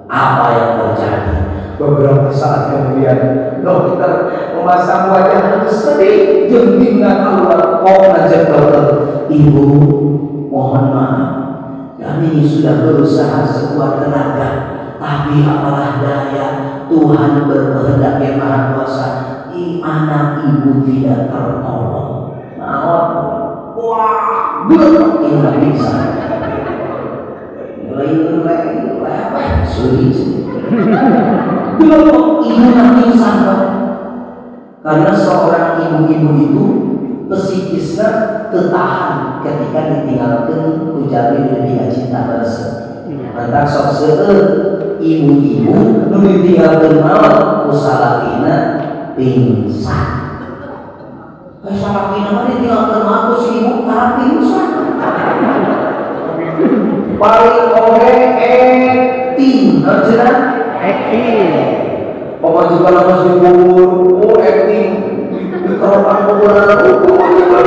Apa yang terjadi? Beberapa saat kemudian dokter memasang wajah sedih, jengking keluar. Oh, ngajak dokter, ibu mohon maaf, kami sudah berusaha sekuat tenaga, tapi apalah daya, Tuhan berkehendak yang Maha Kuasa, anak ibu tidak tertolong. Maaf, wah, belum ini bisa. Lain, apa? Sulit. Belum ibu nanti sampai. Karena seorang ibu-ibu itu psikisnya tertahan ketika ditinggalkan ku jalmi nu dipika cinta resep. Matak sok seueur ibu-ibu nu ditinggalkeun maot ku salakina pingsan. Eh, salakina mah ditinggalkeun maot ku si ibu tara pingsan. Paling oge acting, naon cenah? Acting. Pamajikan masih kubur, oh acting, dikerokan kuburan, oh pamajikan.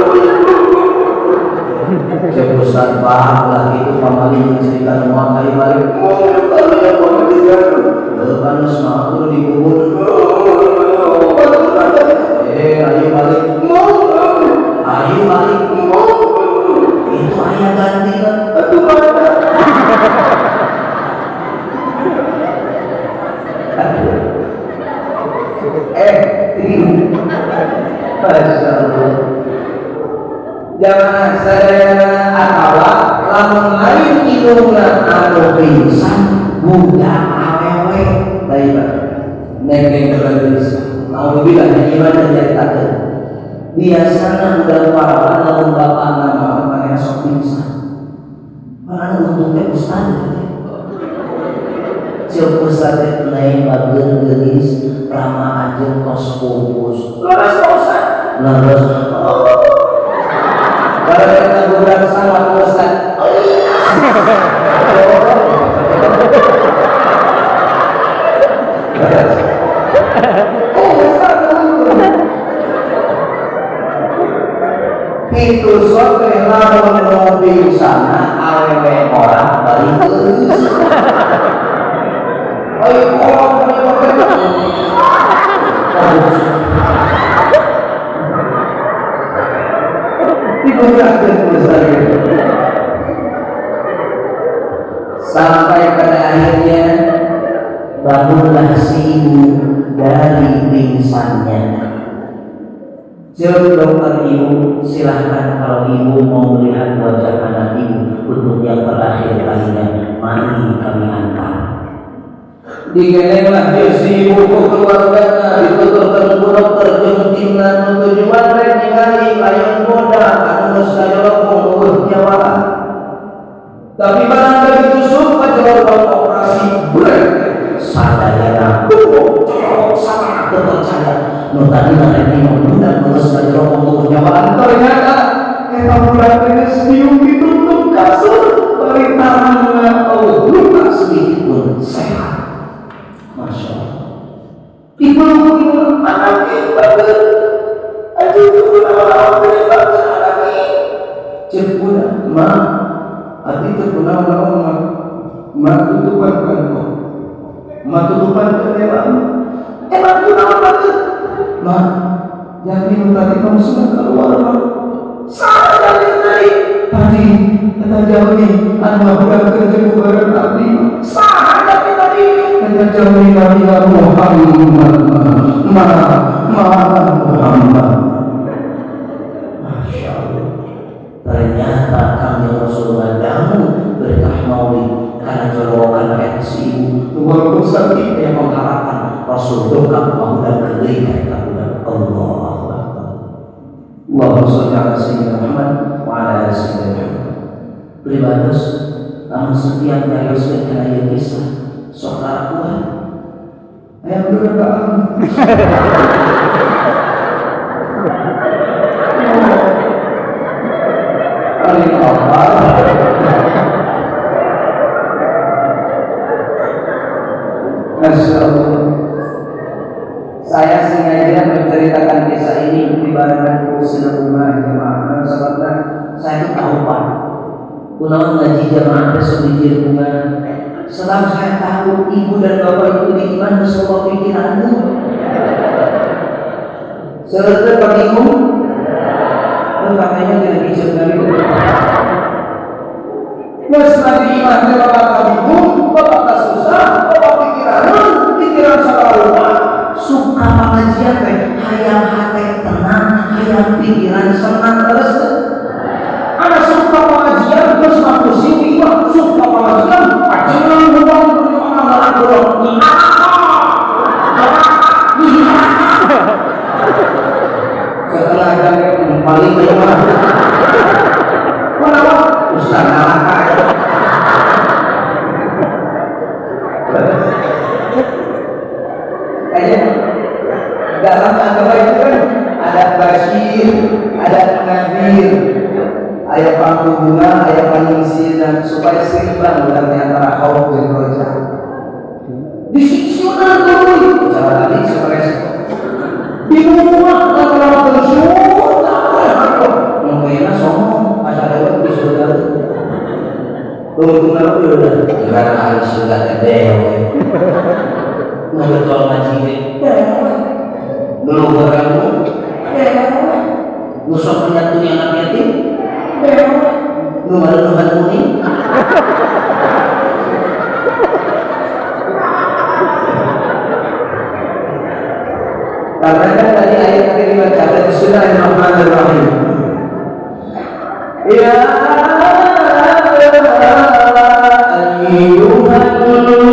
Cek Ustaz paham lah itu pamali menceritakan semua kali balik. Oh, kali ya pamajikan. Kan geus mah kudu dikubur. Eh, ayo balik. Ayo balik. Itu ayah ganti kan. Aduh, mana? Eh, ini. Masya Allah. Jangan sadayana atawa lamun lain indungna anu pingsan budak awewe Baik, Pak. Neng-neng bagus. Alhamdulillah gimana nyaritakeun. Biasana budak parawan lamun bapakna maot manehna sok pingsan. Mana untung teh ustaz teh. Ceuk ustaz teh neng bageun geulis rama anjeun tos pupus. Leres Pak Ustaz. Leres. Oh. Barang kita budak sama ustaz. Oh, Ustaz. Itu sote lamun nu pingsana awewe orang balik geulis. Ayo kolom Digunakan Ustaz. Sampai pada akhirnya bangunlah si ibu dari pingsannya. Ceuk dokter ibu, silahkan kalau ibu mau melihat wajah anak ibu untuk yang terakhir kalinya, mari kami antar. Digelenglah si ibu ku keluargana, dituturkeun ku dokter jeung timna nu tujuan rek ningali layon boda anu geus kajolokong eueuh nyawa. Tapi barang ditusuk ka jero ruang operasi brek Sadayana bubuk colok sama percaya. Nu tadi rek minum budak nu geus kajolokong eueuh nyawaan ternyata eta budak teh geus diung ditutup kasur bari tanganna eueuh luka sedikit pun sehat. Masya Allah. Dipeluk ibu anak ieu bageun. Aduh kunaon teh bageun anak ieu. Ceuk budak, "Ma, abdi teu kunaon-naon ma. Ma tutupan kan kok. Ma tutupan kan emang. Emang kunaon bageun? Ma, jalmi nu tadi mah sudah keluar ma. Saha jalmi tadi? Tadi eta jalmi anu ngahudangkeun jeung kubaran abdi. Saha jalmi tadi? Eta jalmi Nabi Muhammad. Ma, ma Muhammad. Masya Allah. Ternyata Kangjeng Rasul ngadangu berkah maulid karena jorokan eta si ibu walaupun sakit yang mengharapkan Rasul dongkap ngahudangkeun deui ka eta budak. Allahu Akbar. Allahumma sholli ala sayyidina Muhammad wa ala ali sayyidina Muhammad. Pribados lamun setiap nyarioskeun kana ieu kisah sok karakuan. Aya bener ka Paling apa? Masya Allah. Saya sengaja menceritakan kisah ini di barengan ku rumah jemaah sebabnya saya itu tahu Pak. Kunaon ngaji jamaah teh sok dijieun bunga. Sebab saya tahu ibu dan bapak itu di iman geus loba pikiranna. Seueur teh bingung. Katanya tidak bisa dari itu. Geus di imah teh bapak bingung, bapak susah, bapak pikiran, pikiran sabarua. Suka pengajian teh hayang hate tenang, hayang pikiran senang terus. Ada suka pengajian terus pusing imah, suka pengajian ajengan uang orang nggak dorong. urang paling ieu mah. Kunaon? Ustaz neraka. Kayaknya dalam agama itu kan ada basyir, ada nadir, ada panggung bunga, ada panyingsinan supaya seimbang berarti antara khauf dan roja. Disingsiunan dulu, cara tadi supaya bingung antara bersyukur, mungkinnya sombong, asal lewat di surga. Tunggu udah, karena ahli surga teh ngobrol ngaji teh, dulu kamu, nusok menyantuni anak yatim, nu malu-malu kuning. Karena kan tadi ayat tadi dibaca Bismillahirrahmanirrahim. Ya ayyuhan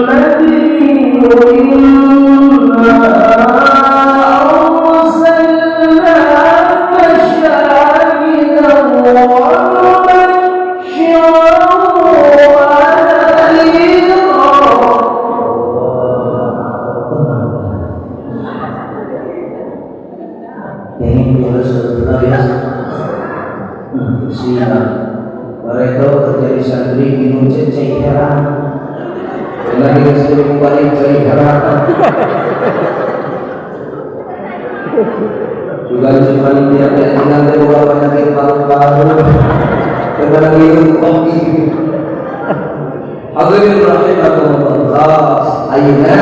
nabiyyu inna arsalnaka syahidan wa mubasysyiran wa nadhira. Ini Rasulullah ya. Siap. Mereka terjadi santri minum cecek heran. Lagi sering balik cari harapan. Juga paling tidak nanti bola penyakit paru-paru. Coba lagi kopi. Hadirin rahimakumullah. Ayeuna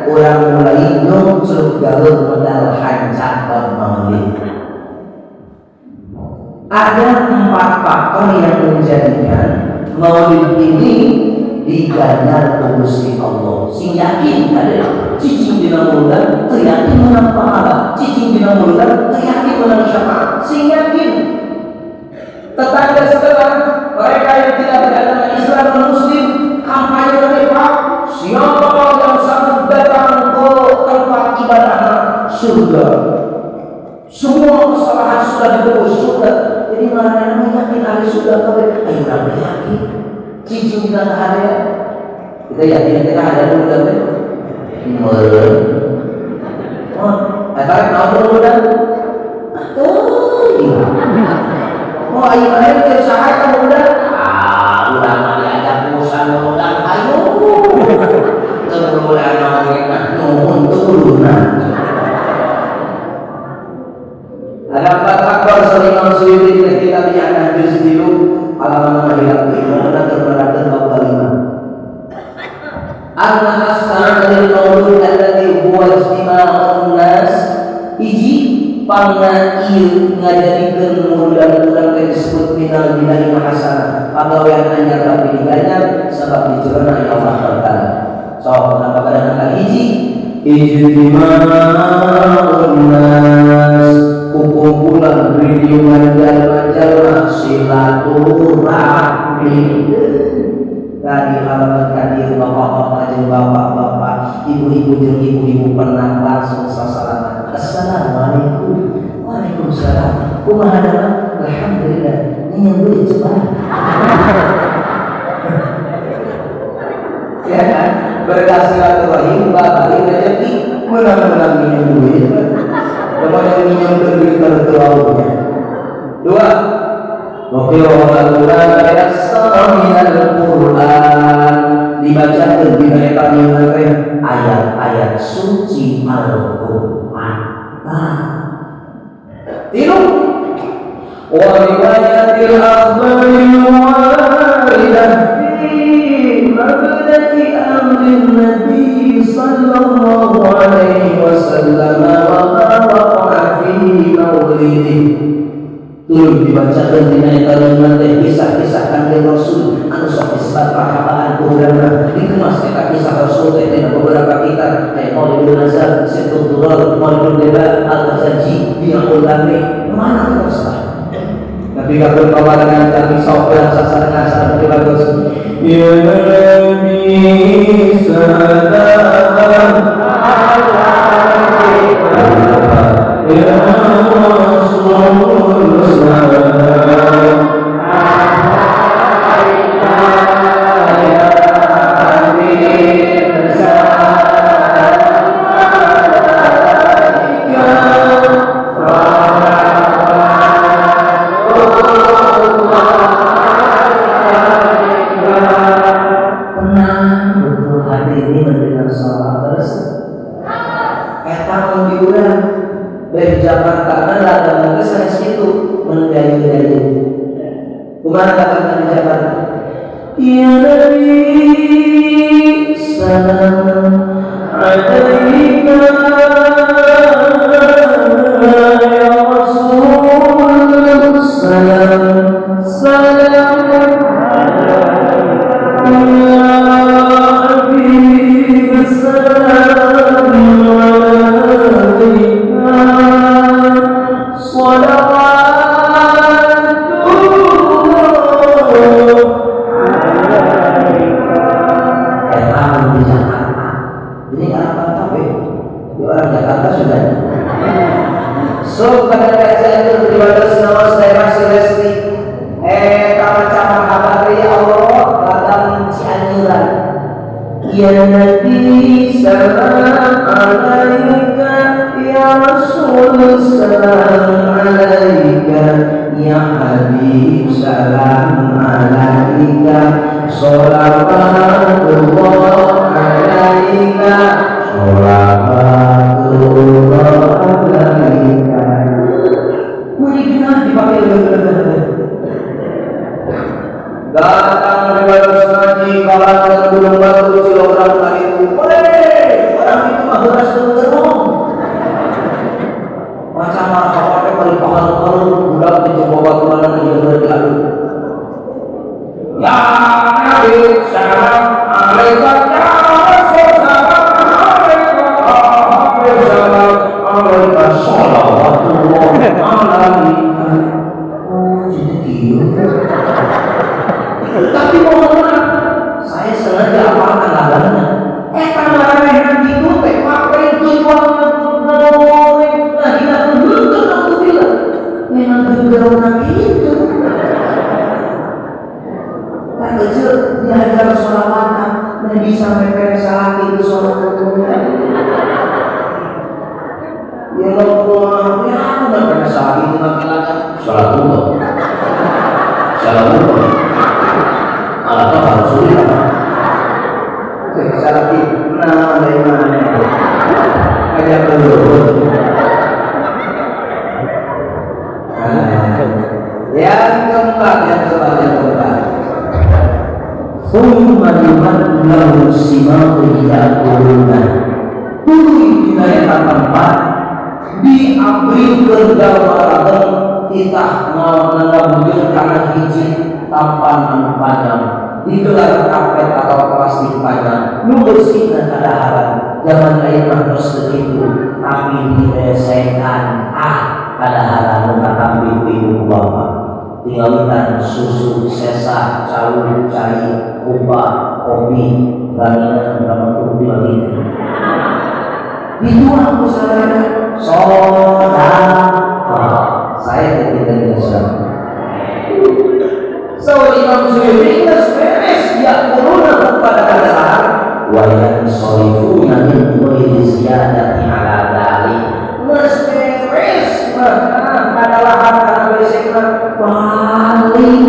urang mulai nungcruk galur modal hancap maulid. Ada 4 faktor yang menjadikan maulid ini diganjar ku Gusti Allah. Sing yakin ada cicing dina muludan teu yakin menang pahala, cicing dina muludan teu yakin menang syafaat. Sing yakin tetangga sebelah mereka yang tidak beragama Islam dan Muslim kampanye dari Pak, siapa yang sanggup datang ke tempat ibadah surga, semua kesalahan sudah ditebus surga. Jadi mana yakin ahli surga kabeh, ayo urang yakin cicing dina kahadea. Kita yakin kita ada muludan teh meureun. Oh, eta naon muludan? Teuing. Oh, ayo ayo teh saha ka muludan? Ah, urang mah diajak urusan muludan hayu. Teu muludan mah nuhun teu kuluna. Ada 4 faktor sering Imam Suyuti dina kitab I'anah juz 3 halaman 5 mana terberatan bab 5. Anna asna'al maulud alladhi huwa ijtima'un nas. Hiji pangna ieu ngajadikeun muludan urang teh disebut minal bidai hasanah, pagawean anyar tapi diganjar sebab di jerona ya Allah Ta'ala. Sok kenapa kadang hiji ijtima'un nas, kumpulan riungan jalma-jalma silaturahmi. Tadi halaman kadir bapak-bapak jeung bapak-bapak, ibu-ibu jeung ibu-ibu pernah langsung sasalaman. Assalamualaikum. Waalaikumsalam. Kumaha damang? Alhamdulillah. Ini duit cepat. Ya kan? Berkah silaturahim babari rezeki, menang-menang minjem duit. Pokoknya minjem duit tertuaunya. 2. Wa qira'atul minal Qur'an, dibacakeun dina eta teh ayat-ayat suci Al-Qur'an. 3. Wa riwayatil akhbaril waridah fi mabda'i amrin nabi sallallahu alaihi wasallam wa ma waqa'a fi maulidihi. Tuluy dibacakeun dina eta teh kisah-kisah Kanjeng Rasul anu sok disebut pahabaan ku urang mah. Dikemas eta kisah Rasul teh dina beberapa kitab aya Maulidul Nazar, Sittut Durar, Maulidul Deba, Al-Ghazali, Bi'ul Lami, mana terus lah. Nabi kabeh pawarangan kami sok sasarengan sareng bagus. Ya Nabi salam alaika ya Rasulullah. Dari Jakarta kan dagang teh sanes kitu menggayu-gayu. Kumaha dagang di Jakarta? Ya Nabi salam alaika ya Rasul salam salam ya Habib salam alaika salawatullah alaika. Di Jakarta ini apa tapi orang Jakarta sudah. So pada kajian itu pribados naos daerah Sulawesi macam kabar ya Allah dalam Cianjuran. Ya Nabi salam alaika ya Rasul salam alaika ya Habib salam alaika sholawatullah alaika sholawatullah alaika. Mari dipakai lebih-lebih. Datang riwayat ngaji kalangan Gunung Batu Cilograng kali itu. Weh, orang itu mah beras gerong. Macam marhaban paling pahal-pahal budak di Jawa Batu mana di diadu. Ya Nabi salam alaika ya Rasul salam alaika ya salam alaika sholawatullah alaika. Oh, jadi gitu. Tapi mohon maaf, saya sengaja apalkan lagannya. Tamaranehna kitu teh pakai tujuan ngoreng. Nah, dina henteu alhamdulillah. Memang gerona kitu. Tah ece diajar sholawatan, nah bisa mepere salaki itu sholawatullah. Ya Allah, ya aku mepere salaki itu ngakilakan sholawatullah. Sholawatullah. Alat apa Rasulullah? Oke, salaki. Nah, dari mana? Kayak belum. Yang keempat, yang keempat, yang keempat. Thumma yumaddu lahu simaku ya'kuluna. Tuluy dina eta tempat diambilkeun gambaran titah ngabujeun kana hiji tampan anu panjang digelar karpet atau plastik panjang nu bersihna kadaharan. Zaman ayeuna mah geus kitu tapi dibesekan kadaharan nu katampi ku ibu bapak tingalitan susu sesa cau cai kupa kopi ranginan ramentung lagi dituang ku sadayana soda. Saya ketika tidak sedang. So Imam Suyuti geus beres yaquluna kepada kadaharan wa yansorifuna min ghairi ziyadati ala dzalik. Geus beres mah kadaharan kana besekna balik.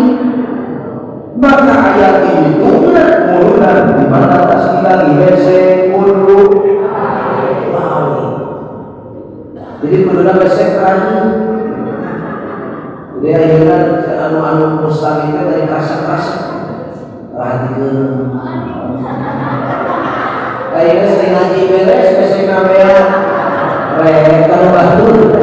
Maka ayat ini mulunan di mana tas dibagi besek kudu balik. Jadi kuduna besek lagi. Jadi akhirnya anu-anu mustahil itu dari kasar-kasar perhatikan. Kayaknya sering ngaji beres, besek kamera rek kalau batur.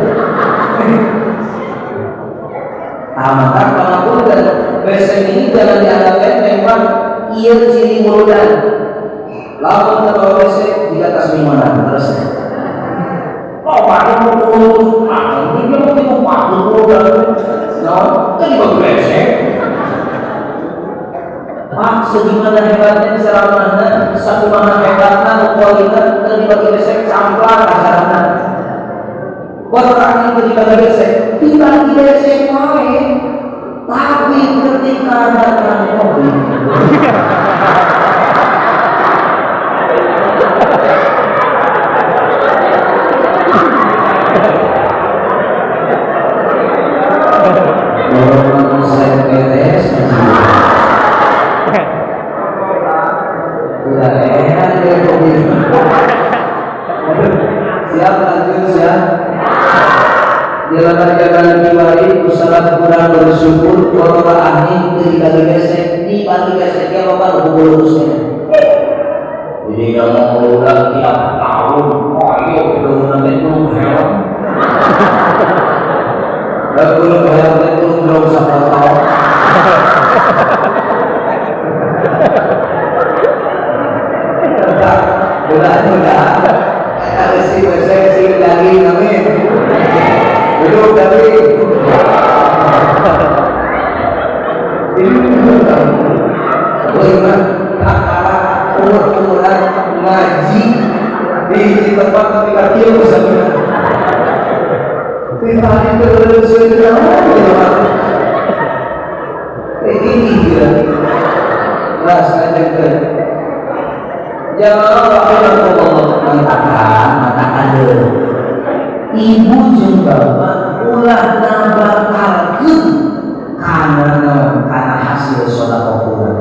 Maka pangapunten besek ini jangan dianggap enteng, Pak. Ieu ciri muludan. Lamun teu besek di atas mimana terus. Oh, pak, mau ah, ini mau tipu pak, muludan. Nah, kan dibagi besek. Pak, segimana hebatnya ceramahna, sakumaha hebatna nu kualina teu dibagi besek camplang acarana. Buat itu dibagi besek, dibagi besek wae. Tapi ketika datang kopi, siap lanjut siap. Jalan-jalan kiwari usaha kurang bersyukur korora ahli teu dibagi gesek, dibagi gesek ya bapak kubu. Jadi kalau mau ulang tiap tahun, ayo itu nanti belum helm. Belum helm itu belum sampai tahun. Udah, ada si besek si daging amin. Duduk daging. Ini boleh umur-umuran ngaji di tempat ketika dia bisa tidak itu sudah ini gila rasanya jangan Allah matakan ibu jeung bapak ulah nabakalkeun kana hasil sedekah urang.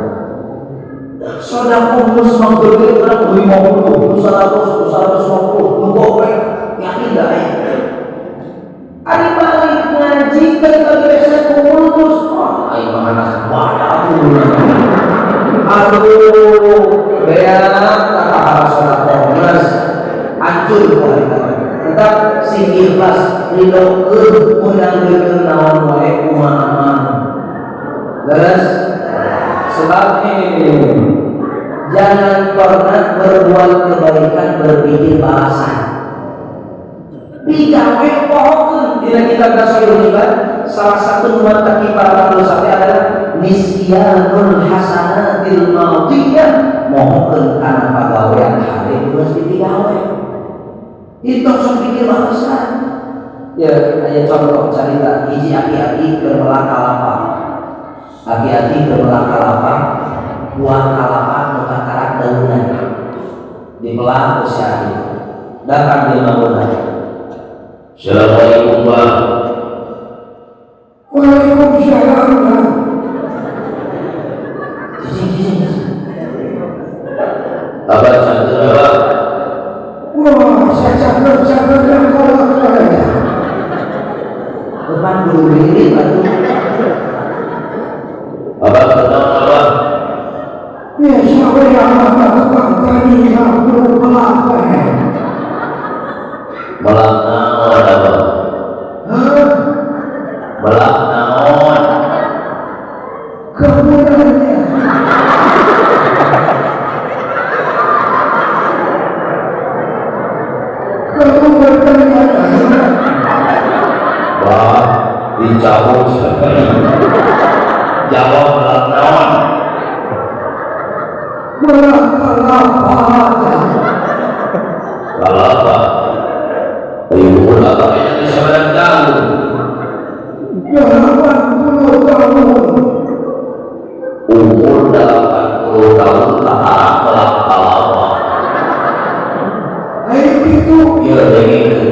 Sedekah geus manggeureun urang 50, 100, 150, nu gope yakin da aya. Ari balik ngaji ke desa kumpul, oh aing mah anak wadah. Aduh, beak tak sedekah geus hancur kualitas. Tetap sing ikhlas ridhokeun meunang deukeun naon wae kumaha mah. Leres? Sebab ini jangan pernah berbuat kebaikan berpikir balasan. Digawe pohokeun dina kitab Nasrul Ibad, salah satu mantaki para dosa adalah nisyanul hasanatil madiyah, mohokeun kana pagawean hare geus digawe. Itu sok pikir balasan. Ya, aya contoh cerita hiji aki-aki keur melak kalapa. Aki-aki keur melak kalapa, buah kalapa nu kakarak daunan. Dipelak ku si aki. Datang dia bangunan. Assalamualaikum Pak. Waalaikumsalam. Cicing, cicing. Abah cantik abah. Wah, saya cakep-cakep yang kolot saya. Depan guru diri batu. Abah kenal abah. Ya, siapa yang ada tukang tani yang perlu melak Melak naon abah? Hah? Melak naon? Kebunannya. Wah, dicabut sekali. Jawab melak naon? Melak kalapa. Kalapa. Ibu abah ini sebenarnya tahun. 80 tahun. Umur 80 tahun tak melak kalapa. Ayo itu. Iya, begitu.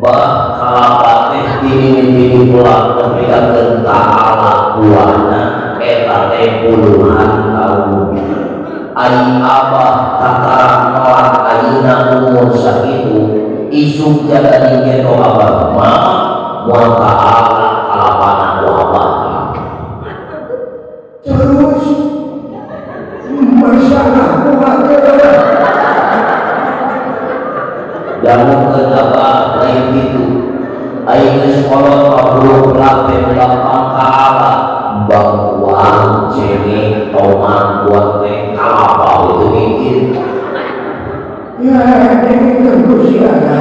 Bah kalapa teh dini pulang nepi ka ta'ala buahna eta teh puluhan tahun. Ai abah kakarak melak ayeuna umur sakitu isuk jaga geto abah mah moal ta'ala kalapana ku abah. Terus masalah kuat. Dangukeun abah lain kitu. Aing geus kolot 40 pelak teh melak kalapa bangkuang cengek tomat buat teh kalapa itu mikir. Ya, ini tentu siapa.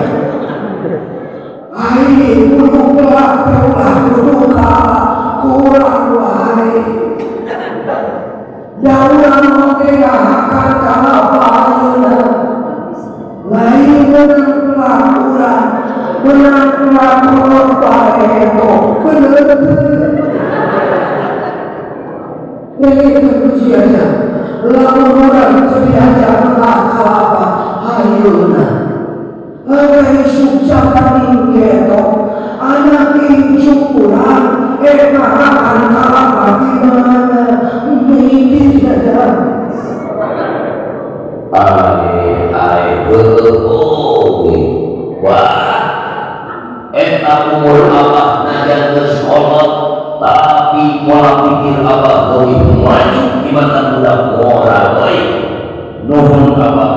Ai bulu pelak ulah kudu kurang wae. Daunan oge akan kalapa ayeuna. Lain menang pelak urang, menang pelak kolot bae bener. Ini tentu saja. Lamun urang teu diajar melak kalapa ayeuna. Engke isuk jaman geto, anak isuk urang ngahakan kalapa di mana? Mikir saja. Ai ai heueuh oge. Wah. Eta umur abah najan geus kolot, tapi pola pikir abah leuwih maju dibanding budak ngora euy. Nuhun abah,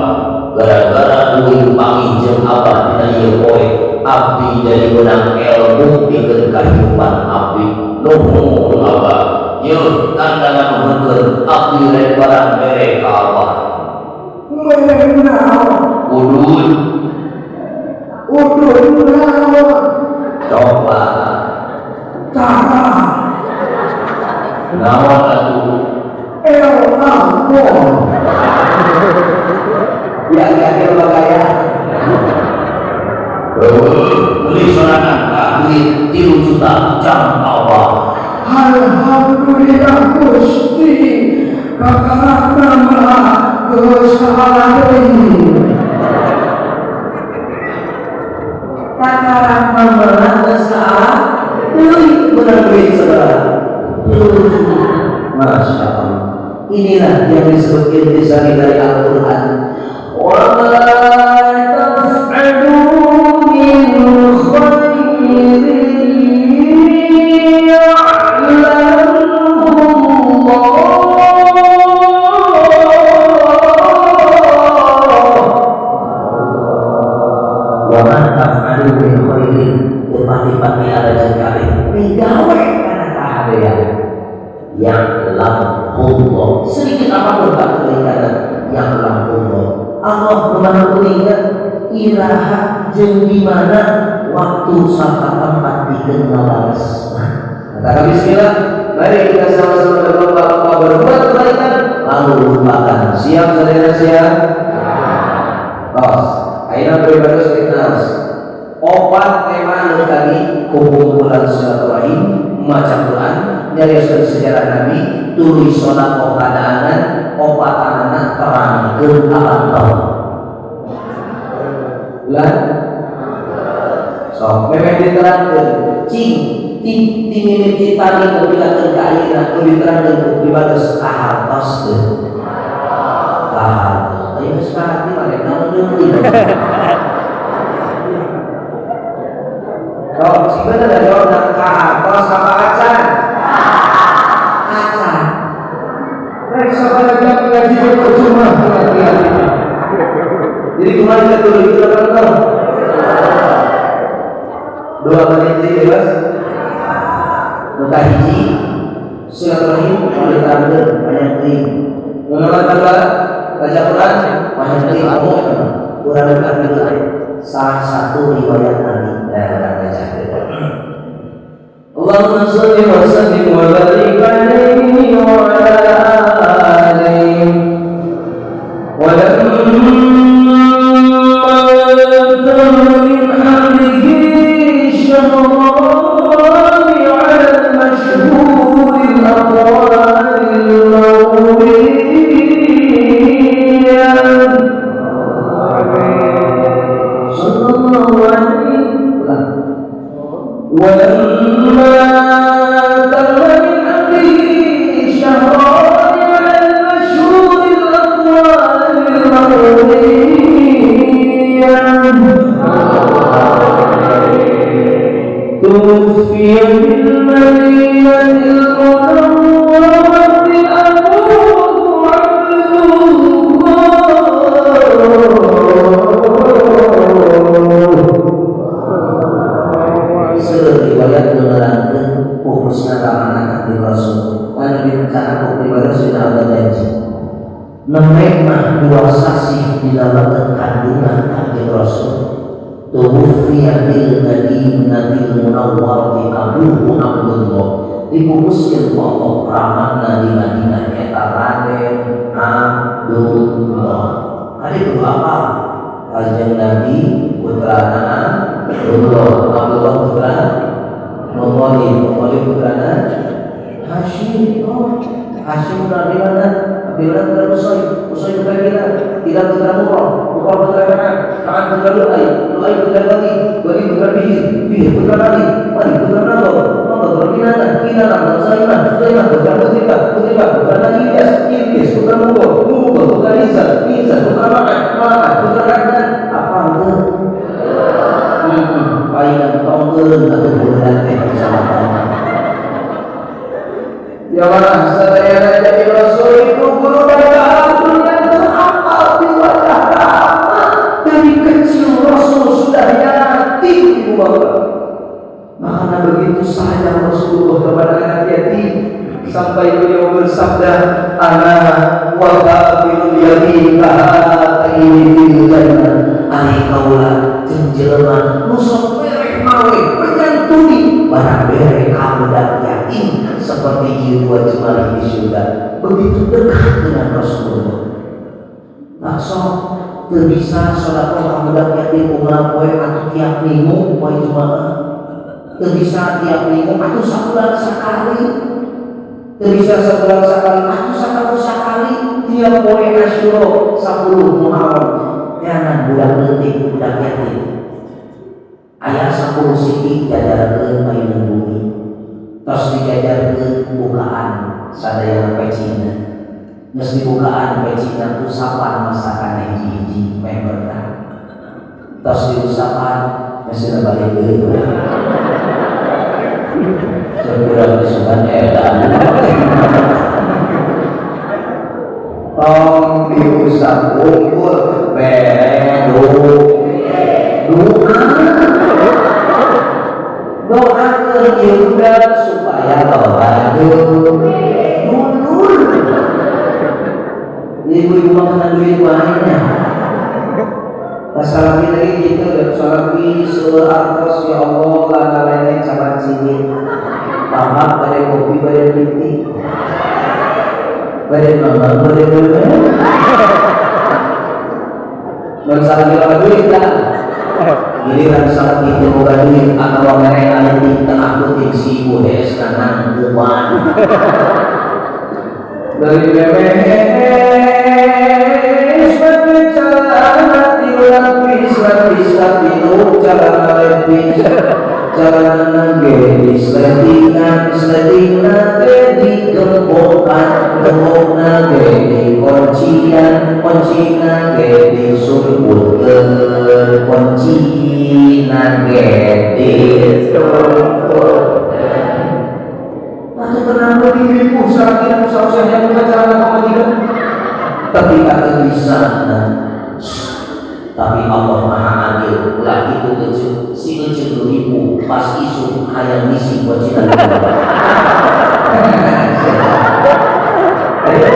gara-gara duit panggih jeung abah dina ieu poe, abdi jadi menang ilmu pikeun kahirupan abdi. Nuhun abah, yeuh tanda nganuhunkeun abdi rek barang bere ka abah. Mere naon? Udud. Udud naon? Coklat. Tara. Naon atuh? El ampun. Ya ya bagaya. Beli sorangan duit 3 juta jam Allah. Alhamdulillah Gusti, kakarakna mah geus kaala deui. Kakarakna mah geus kaala deui bener duit sabaraha? Masya Allah. Inilah yang disebut intisari dari Al-Quran. Wa ma taf'alu min khairin ya'lamuhu Allah. Wa ma taf'alu min khairin tepati-pati ada jengkali migawe kana kahadean ya'lamuhu. Sedikit apapun tak kebaikan ya'lamuhu. Allah memaha iraha jeung di mana waktu serta tempat pikeun ngabales. Kata bismillah, mari kita sama-sama berlomba-lomba berbuat kebaikan lalu lupakan. Siap saudara siap? Tos. Ayeuna pribados kita opat tema anu tadi kumpulan silaturahim, maca Quran, nyarioskeun sejarah Nabi, tuluy sedekah kadaangan, opatanana terangkeun alam. Lah sok memang diterangkeun cing ti mimiti tadi nepikeun ka ayeuna nu diterangkeun ku pribados kahartos teu kahartos ayeuna geus kahati mah rek naon deui. Sok sebenarnya jawabna kahartos apa acan? Acan. Rek sabaraha jam ngaji percuma. Jadi kemarin kita tulis itu kan tahu. 2 menit deui bebas. Nu kahiji silaturahim diterangkeun banyak teuing. Nu nomor 2 baca Quran banyak teuing. Urang diterangkeun salah satu riwayat Nabi dan urang baca. Allahumma shalli wa sallim wa barik alaihi wa ala alihi wa من حمله شهران على المشهور الأقوال المروية صلى الله عليه وسلم. ولما تم من حمله شهران على المشهور الأقوال المروية توفي بالمدينة المنورة أبوه عبد الله. Seueur riwayat nu nerangkeun pupusna ramana Kanjeng Rasul. Anu direncana ku pribados dina Allah janji. Nembe mah 2 sasih dina leungeun kandungan Kanjeng Rasul. Tuwfiya bil Madinatil Munawwarati abuhu Abdullah. Dipupuskeun ku Allah ramana di Madinah eta Raden Abdullah. Kali itu apa? Kanjeng Nabi putrana Abdullah, Abdullah putra Muthalib, Muthalib putrana Hashim. Oh, Hashim putra di mana? Abdullah putra Qusay, Qusay putra Kilab, Kilab putra Murrah, Murrah putra Ka'ab, Ka'ab putra Lu'ay, Lu'ay putra Bani, Bani putra Fihr, Fihr putra Malik, Malik putra Nadhr, Nadhr putra Kinanah, Kinanah putra Sulaimah, Sulaimah putra Mutribah, Mutribah putra Ilyas, Ilyas putra Mudhar, Mudhar putra Nizar, Nizar putra Ma'ad, Ma'ad putra Adnan. Apa itu? Palingan tong Eureun atuh bulan teh kecamatan. Ya mana sadayana jadi Rasul itu guru dalam dunia terhafal di wajah rahmat. Dari kecil Rasul sudah yatim ibu bapak. Makanya begitu sayang Rasulullah kepada anak yatim sampai beliau bersabda, "Ana wa kafilul yatim kahataini fil jannah." Ari kaula jeung jelema nu sok merek mawe penyantuni barang bere ka budak yatim seperti ieu dua jemari di surga. Begitu dekat dengan Rasulullah. Tak sok teu bisa sedekah ka budak yatim unggal poe atau tiap minggu poe Jumaah. Teu bisa tiap minggu atau sabulan sekali. Teu bisa sebulan sekali atau setahun sekali tiap poe Asyura 10 Muharram. Neangan budak leutik, budak yatim. Aya 10 siki jajarkeun payunan bumi. Tos dijajarkeun bukaan sadayana pecina. Geus dibukaan pecina usapan masakan hiji-hiji meh berkah. Tos diusapan geus balik deui. Cek urang disugan eta. Tong diusap unggul bere doa doakeun ieu budak supaya loba dulur. Ibu-ibu makan duit wae nya. Masalah lagi gitu, salaki seueur artos ya Allah lana caban sini. Paham bade kopi bade piti. Bade mama bade bade. Masalah loba duit lah. Giliran salaki teu boga duit atawa mere aletik tengah peuting si ibu heesna nangkuan. Dari bebees bade celana tilu lapis lapis tilu celana lepis celana ge disletingan sletingna ge digembokan gembokna ge dikuncian kuncina ge disumputkeun kuncina ge disumputkeun. Atau kenapa dirimu saking usah-usahnya bukan celana pamajikan tapi tak bisa. Tapi Allah Maha Adil, ulah itu kecil, si kecil ribu pas isu hayang misi buat cina. Ayo,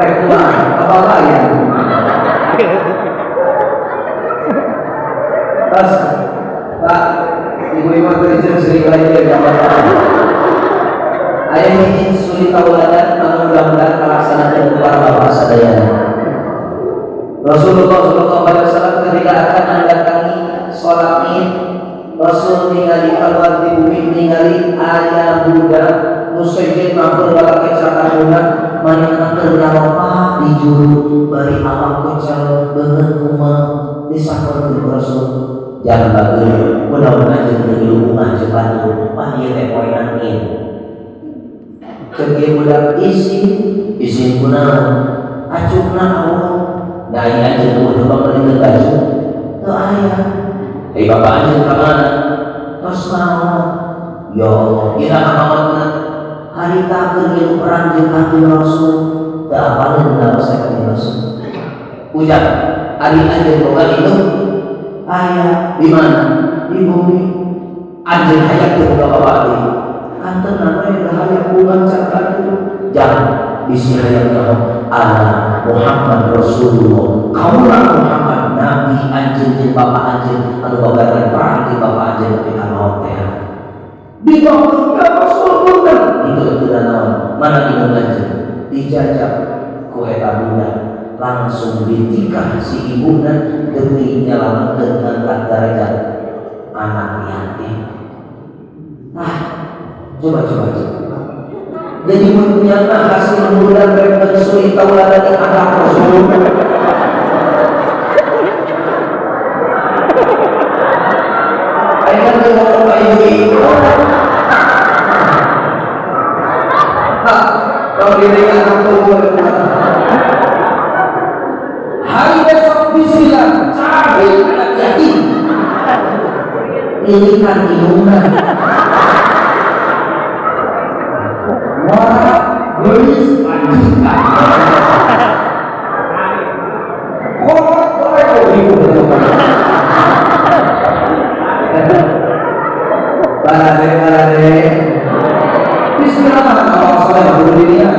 rek apa ya? Terus, Pak, ibu-ibu kerja sering lagi ya Pak. Ayah hiji suri tauladan, mudah-mudahan melaksanakan kepada bapak sadayana. Rasulullah SAW ketika akan mendatangi sholat Id, Rasul ningali keluar di bumi ningali ayah budak musajid mampu balake cakar budak manehna keur nyaropa di juru bari awak kocel beungeut kumaha disaperkeun Rasul. Jangan bageun mudah-mudahan jeung teu hubungan jeung batur pan ieu teh poenan Id. Cek ieu budak isin isin kunaon acukna Allah. Nah, ini aja tuh udah beli baju, tuh ayah. Bapak aja ke mana? Terus mau, ya Allah, kira apa makna? Hari takut ngilu perang jeung Kanjeng Rasul, teu apaleun da saya Kanjeng Rasul. Ujar, ari anjeun boga itu, ayah di mana? Di bumi. Anjeun hayang teu boga bapak deui. Kanten namanya hayang bunga cakar itu. Jangan bisi hayang nyaho. Ana Muhammad Rasulullah, kaulah Muhammad Nabi anjeun jeung bapak anjeun anu babarengan perang jeung bapak anjeun nepi ka maot teh. Di waktu Rasul punten itu teu naon, mana indung anjeun dijajah ku eta budak langsung ditikah si ibuna demi nyelametkeun ngangkat derajat anak yatim. Ah, coba coba coba. Jadi menyata hasil bulan menyusui tauladan yang akhlak Rasul. Ayo ngomong ke ibu-ibu. Kalau dirinya aku hari besok bismillah cari anak yatim. Lilikan indungna. Wah, geulis majikan. Kolot wae ibu. Balade balade. Bismillah, awal soleh berdiri.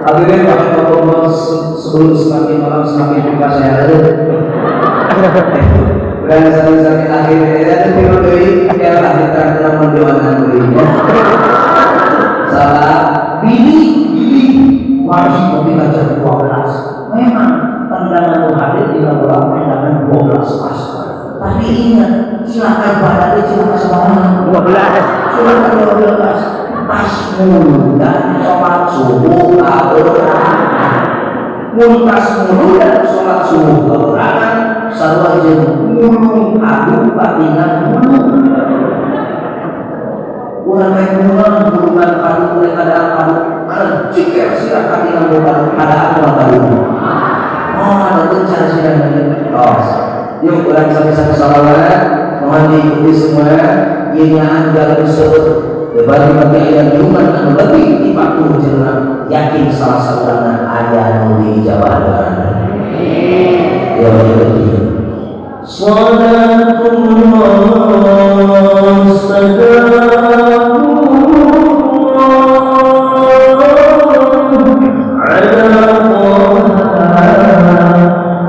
Hadirin rahimakumullah, sebelum semakin malam semakin buka saya. Dan sampai akhirnya ada tiru deui ya kita dalam mendoakan deui. Salah bini bini wajib tapi jam 12. Memang tendangan nu hadir di bola tendangan 12 pas. Tapi ingat, silakan pada silakan semangat 12. Silakan 12. Pas muludan sholat subuh kaberangan. Mun pas muludan sholat subuh kaberangan sarua jeung mulung adu patingan mulung. Urang rek mulung mulungan kadu rek ada kadu ciker sirah katingan kadu ada anu kadu. Oh, ada gencar sirah. Oh, yuk urang sami-sami sholawat, mohon diikuti semua. Ieu nyaan dalam disebut bagi-bagi ayat jumat anu lebih di 40 jelema yakin salah saurangna aya nu diijabah doana. Ya ya. Salatullah salamullah ala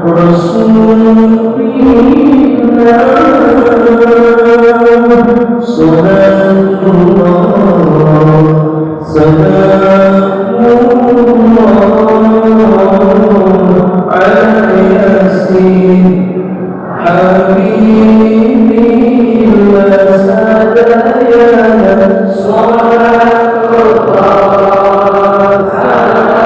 Rasulillah. Salatullah salamullah ala Yasin habibillah sadayana. Salatullah salamullah.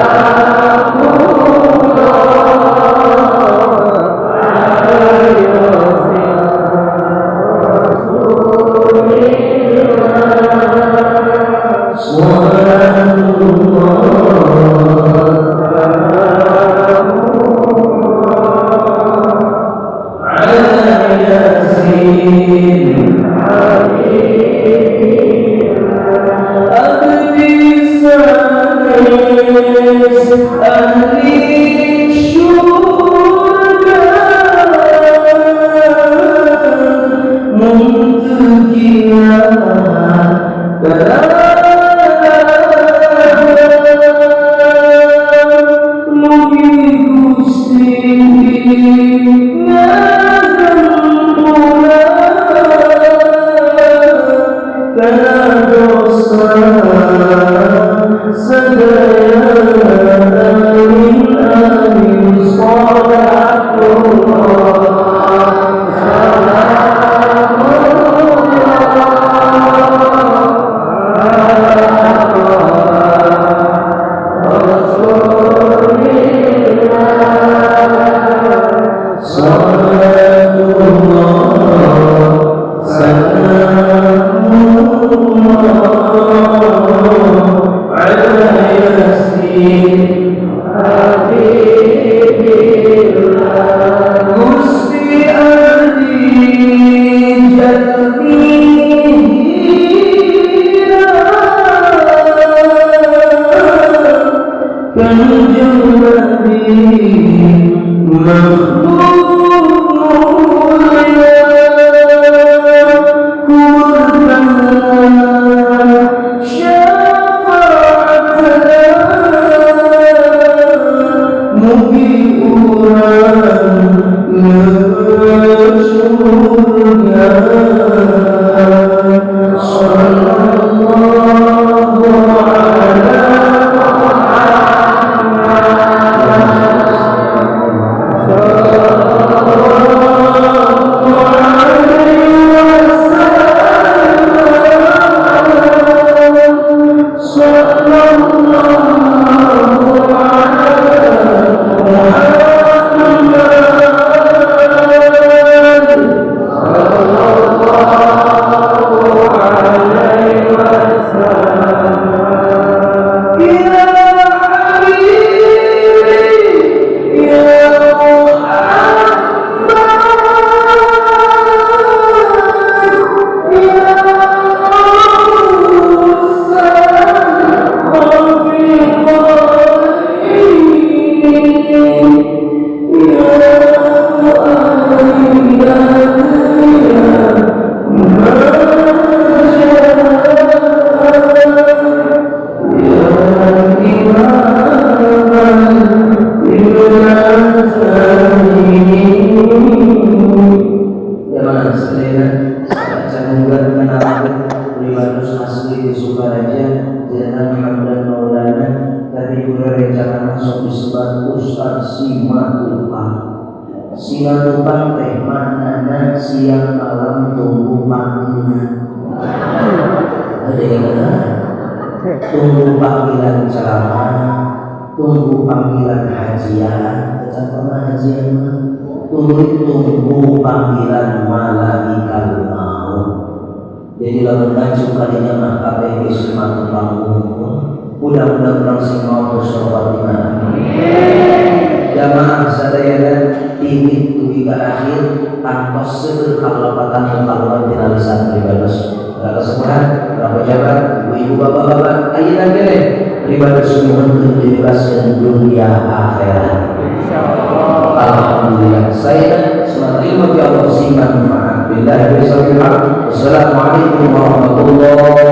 Can juga kenalkan pribados asli di Sukaraja, Jenderal Hamdan Maulana, tapi gue rencana masuk disebut Ustaz Simatupang. Simatupang teh maknana siang malam tunggu panggilan. Ada yang kenal? Tunggu panggilan ceramah, tunggu panggilan hajian, tetap pernah hajian mah. Tunggu tunggu panggilan malaikat maut. Jadi lamun maju kadinya mah kabeh geus Simatupang. Mudah-mudahan urang sing maut di mana. Jamaah sadayana timit dugi ka akhir, kantos seueur kalepatan kaluar tina lisan pribados. Para kesepuhan, para pejabat, ibu-ibu, bapak-bapak, ayeuna keneh pribados nyuhunkeun dibebaskeun dunia akhirat. Alhamdulillah. Saya semoga ilmu ya Allah sing manfaat. Billahi. Wassalamualaikum warahmatullahi.